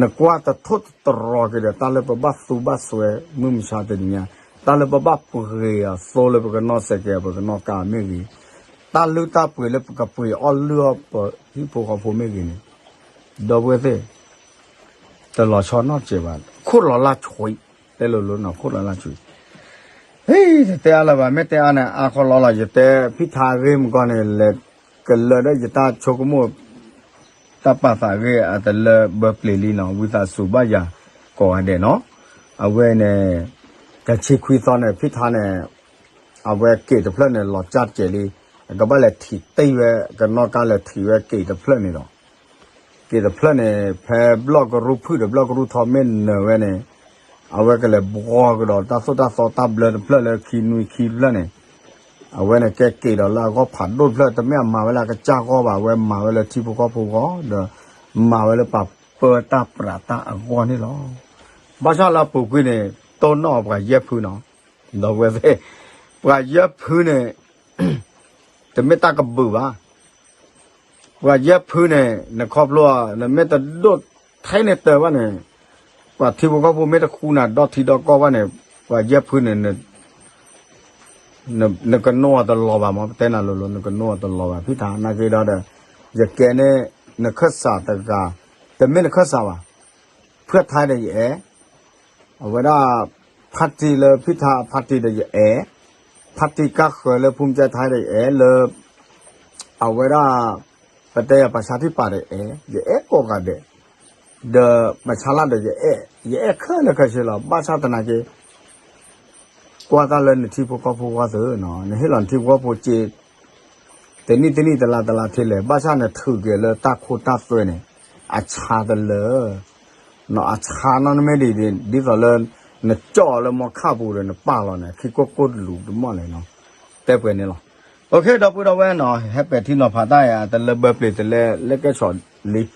နကွၢ်တထိၣ်တတရီက့ၤဒီး တၢ်လၢပဘၣ်သူဘၣ်စွဲ မုၢ်မဆါတနံၤညါ, တၢ်လၢပဘၣ်ပှ့ၤအသိလၢပကနီၣ်စဲးကဲး ပကနီၣ်ကါမ့ၢ်ဂ့ၤ, တၢ်လုၢ်တၢ်ပှ့ၤလၢပကပှ့ၤအီၣ်လုၢ်အီၣ်ပဟံၣ်ဖိဃီဖိမ့ၢ်ဂ့ၤန့ၣ်, ဒီပုၢ်ဝဲၢ်သ့ၣ် တလီၤဆီနီတစဲးဘၣ်, ခိၣ်လီၤလၢ်ဆွံ, တဲလိၤလိၤနီၤ ခိၣ်လီၤလၢ်ဆွံ, ဟ့ၣ် တတဲအါလၢၤဘၣ် မ့ၢ်တဲအါန့ၣ် အါခီလီလီၤ ယတဲဖံထါအဂ့ၢ်မုၢ်ကီၢ်န့ၣ် လဲၤကလၢာ်ဒီးယတၢ်ဆိကမိၣ် တၢ်ပာ်သးအဂ့ၢ် အတလၢဘၢပျ့ၤလံနီၤ ဝံသးစူၤဘၣ်ယၤကိးဂၤဒဲးနီၤ, အဝဲန့ၣ် တဆံခွံသီန့ၣ် ဖံထါန့ၣ် အဝဲက့ၤတဖျၢၣ်န့ၣ် လီၤကၢ်တကဲးလံ, အကဘၣ်လဲၤထံၣ်တ့ၢ်ဝဲ ကနီၣ်ကါလဲၤထံၣ်ဝဲက့ၤတဖျၢၣ်န့ၣ်ဒီး က့ၤတဖျၢၣ်န့ၣ် ဖဲဘျီၣ်ကရူၢ်ဖုၣ်ဒီးဘျီၣ်ကရူၢ်ထီမ့ၢ်နၢၤဝဲန့ၣ်, အဝဲကလဲၤဘှီကဒီးတၢ်သိၣ်တၢ်သီတၢ်ဘျၢတဖျၢၣ်လၢခံနွံခံတဖျၢၣ်န့ၣ်, အဝဲန့ၣ်ကဲက့ၤဒီးလၢအဂီၢ်ဖးဒိၣ်တဖျၢၣ် တမ့ၢ်အမၤဝဲလၢအကစၢ်ဂီၢ်ဘၣ် အဝဲမၤဝဲလၢထံဖိကီၢ်ဖိဂီၢ်ဒီး မၤဝဲလၢပှၤပၢတၢ်ပြးတၢ်အဂီၢ်န့ၣ်လီၤ. ဘၣ်ဆၣ်လၢအပူၤကွံာ်န့ၣ် တိၢ်နီၣ်ပှၤယဲၢ်ဖုနီၤ, ဒီပုၢ်ဝဲၢ်သ့ၣ်, ပှၤယဲၢ်ဖုန့ၣ် တမ့ၢ်တၢ်ကဘုးဘၣ် ပှၤယဲၢ်ဖုန့ၣ် နခီဖျိ နမ့ၢ်တဒိၣ်ထဲန့ၣ်တၢ်ဘၣ်န့ၣ်, ပှၤထံဖိကီၢ်ဖိမ့ၢ်တဃူနၤဒီထံဒီကီၢ်ဘၣ်န့ၣ်, ပှၤယဲၢ်ဖုန့ၣ် နကနိအီၤတလီၤဘၣ်မး ပတဲနၤလိၤလိၤ နကနိအီၤတလီၤဘၣ် ဖံထါနာ်က့ဒီးဒီး, ယကဲန့ၣ် နခၢၣ်စးတဂၤ, တမ့ၢ်နခၢၣ်စးဘၣ်, ဖုၣ်ထါဒီးယအဲၣ် အဝဲဒၣ် ဖါတံၢ်လၢဖံထါဖါတံၢ်ဒီးယအဲၣ်, ဖါတံၢ်ကါဃၢၤလၢဖူမကၠဲထါဒီးယအဲၣ်လၢ, အဝဲဒၣ် ပတဲယၤပှၤဆါထံၣ်ပာ်ဒီးအဲၣ် ယအဲၣ်ကိးဂၤဒဲး, ဒီးပှၤဆါလၢ်ဒီးယအဲၣ် ယအဲၣ်ခဲလၢာ်ခဲဆ့လီၤ ဘၣ်ဆၣ်သနာ်က့ ကွၢ်တၢ်လၢနထံဖိကီၢ်ဖိဂီၢ်သု, နဟ့ၣ်လီၤနထံဖိကီၢ်ဖိစ့ တနံၣ်တနံၣ်တလါတလါထဲလဲၣ် ဘၣ်ဆၣ်နထုးက့ၤလၢတၢ်ခိတၢ်သွဲန့ၣ်, အဆါတလၢ, အဆါနီတမ့ၢ်ဒ်န့ၣ် ဒ်သိးလၢ, နကၠီၣ်အီၤလၢမီခၣ်ပူၤဒီးနပာ်လီၤန့ၣ် ခံကိၢ်ကိၢ်တလူးတမီၢ်လဲၣ်နီၤ, တဲပှဲၤန့ၣ်လီၤ. အိၣ်ခ့ ဒီပုၢ်ဒီဝဲၢ်နီၤ ဟဲပဲာ်ထံနီၤဖးတၢ်ယၤ တလၢဘၢပျ့ၤတလဲလၢကဲဆိးလံ, နီၢ်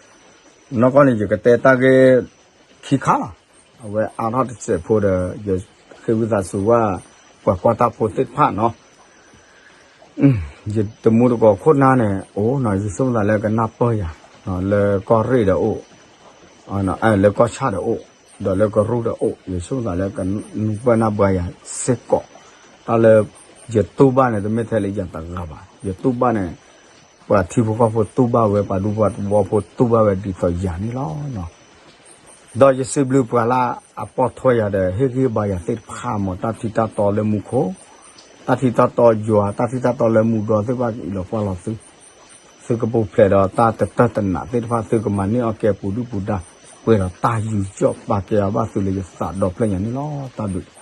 ကီၢ်န့ၣ် ယကတဲတၢ်ဂ့ၢ်ခံခါလီၤ. အဝဲအါထီၣ်တစဲးဖိဒီး ယဃ့ဝံသးစူၤဝဲ ပှၤကွၢ်တၢ်ဖိသ့ၣ်တဖၣ်နီၤ, ယတမူတကိးခိၣ်နၢ်န့ၣ် အိၣ်နီၤ ယဆိကမိၣ်သးလၢကနၢ်ပၢၢ်ယၤ, လၢကီၢ်ရ့ၣ်ဒီးအိၣ်, လၢကီၢ်ဆၣ်ဒီးအိၣ်, ဒီးလၢကရူၢ်ဒီးအိၣ် ယဆိကမိၣ်သးလၢကနၢ်ပၢၢ်နၢ်ဘှါယၤစ့ၢ်ကီး, တၢ်လၢ ယတူၢ်ဘၣ်န့ၣ် တမ့ၢ်ထဲလၢယၤတဂၤဘၣ် ယတူၢ်ဘၣ်န့ၣ်, ပှၤထံဖိကီၢ်ဖိတူၢ်ဘၣ်ဝဲ ပှၤဒူပှၤသဝီဖိတူၢ်ဘၣ်ဝဲဒ်သိးယၤန့ၣ်လီၤ. ဒီးယစံးဘျုးပှၤလၢအပိာ်ထွဲယၤဒီး ဟ့ၣ်ဂံၢ်ဘါယၤသ့ၣ်တဖၣ်မ့ၢ် တၢ်ထံတၢ်တီလၢမူခိၣ်, တၢ်ထံတၢ်တီယွၤ တၢ်ထံတၢ်တီလၢမူဒီသ့ၣ်တဖၣ်ကအံးလီၤကွၢ်လီၤသု, သုကပူၤဖျဲးဒီးတၢ်တတၢၢ်တနးသ့ၣ်တဖၣ် သုကမၤန့ၢ်အီၣ်ကဲပူၤဒုၣ်ပူၤဒါ, ပှဲၤဒီးတၢ်ယူးယီၣ်ပာ်ကဲအီၤဘၣ်သုလၢယသးဒီဖျၢၣ်ညါန့ၣ်လီၤ. တၢ်ဘျုး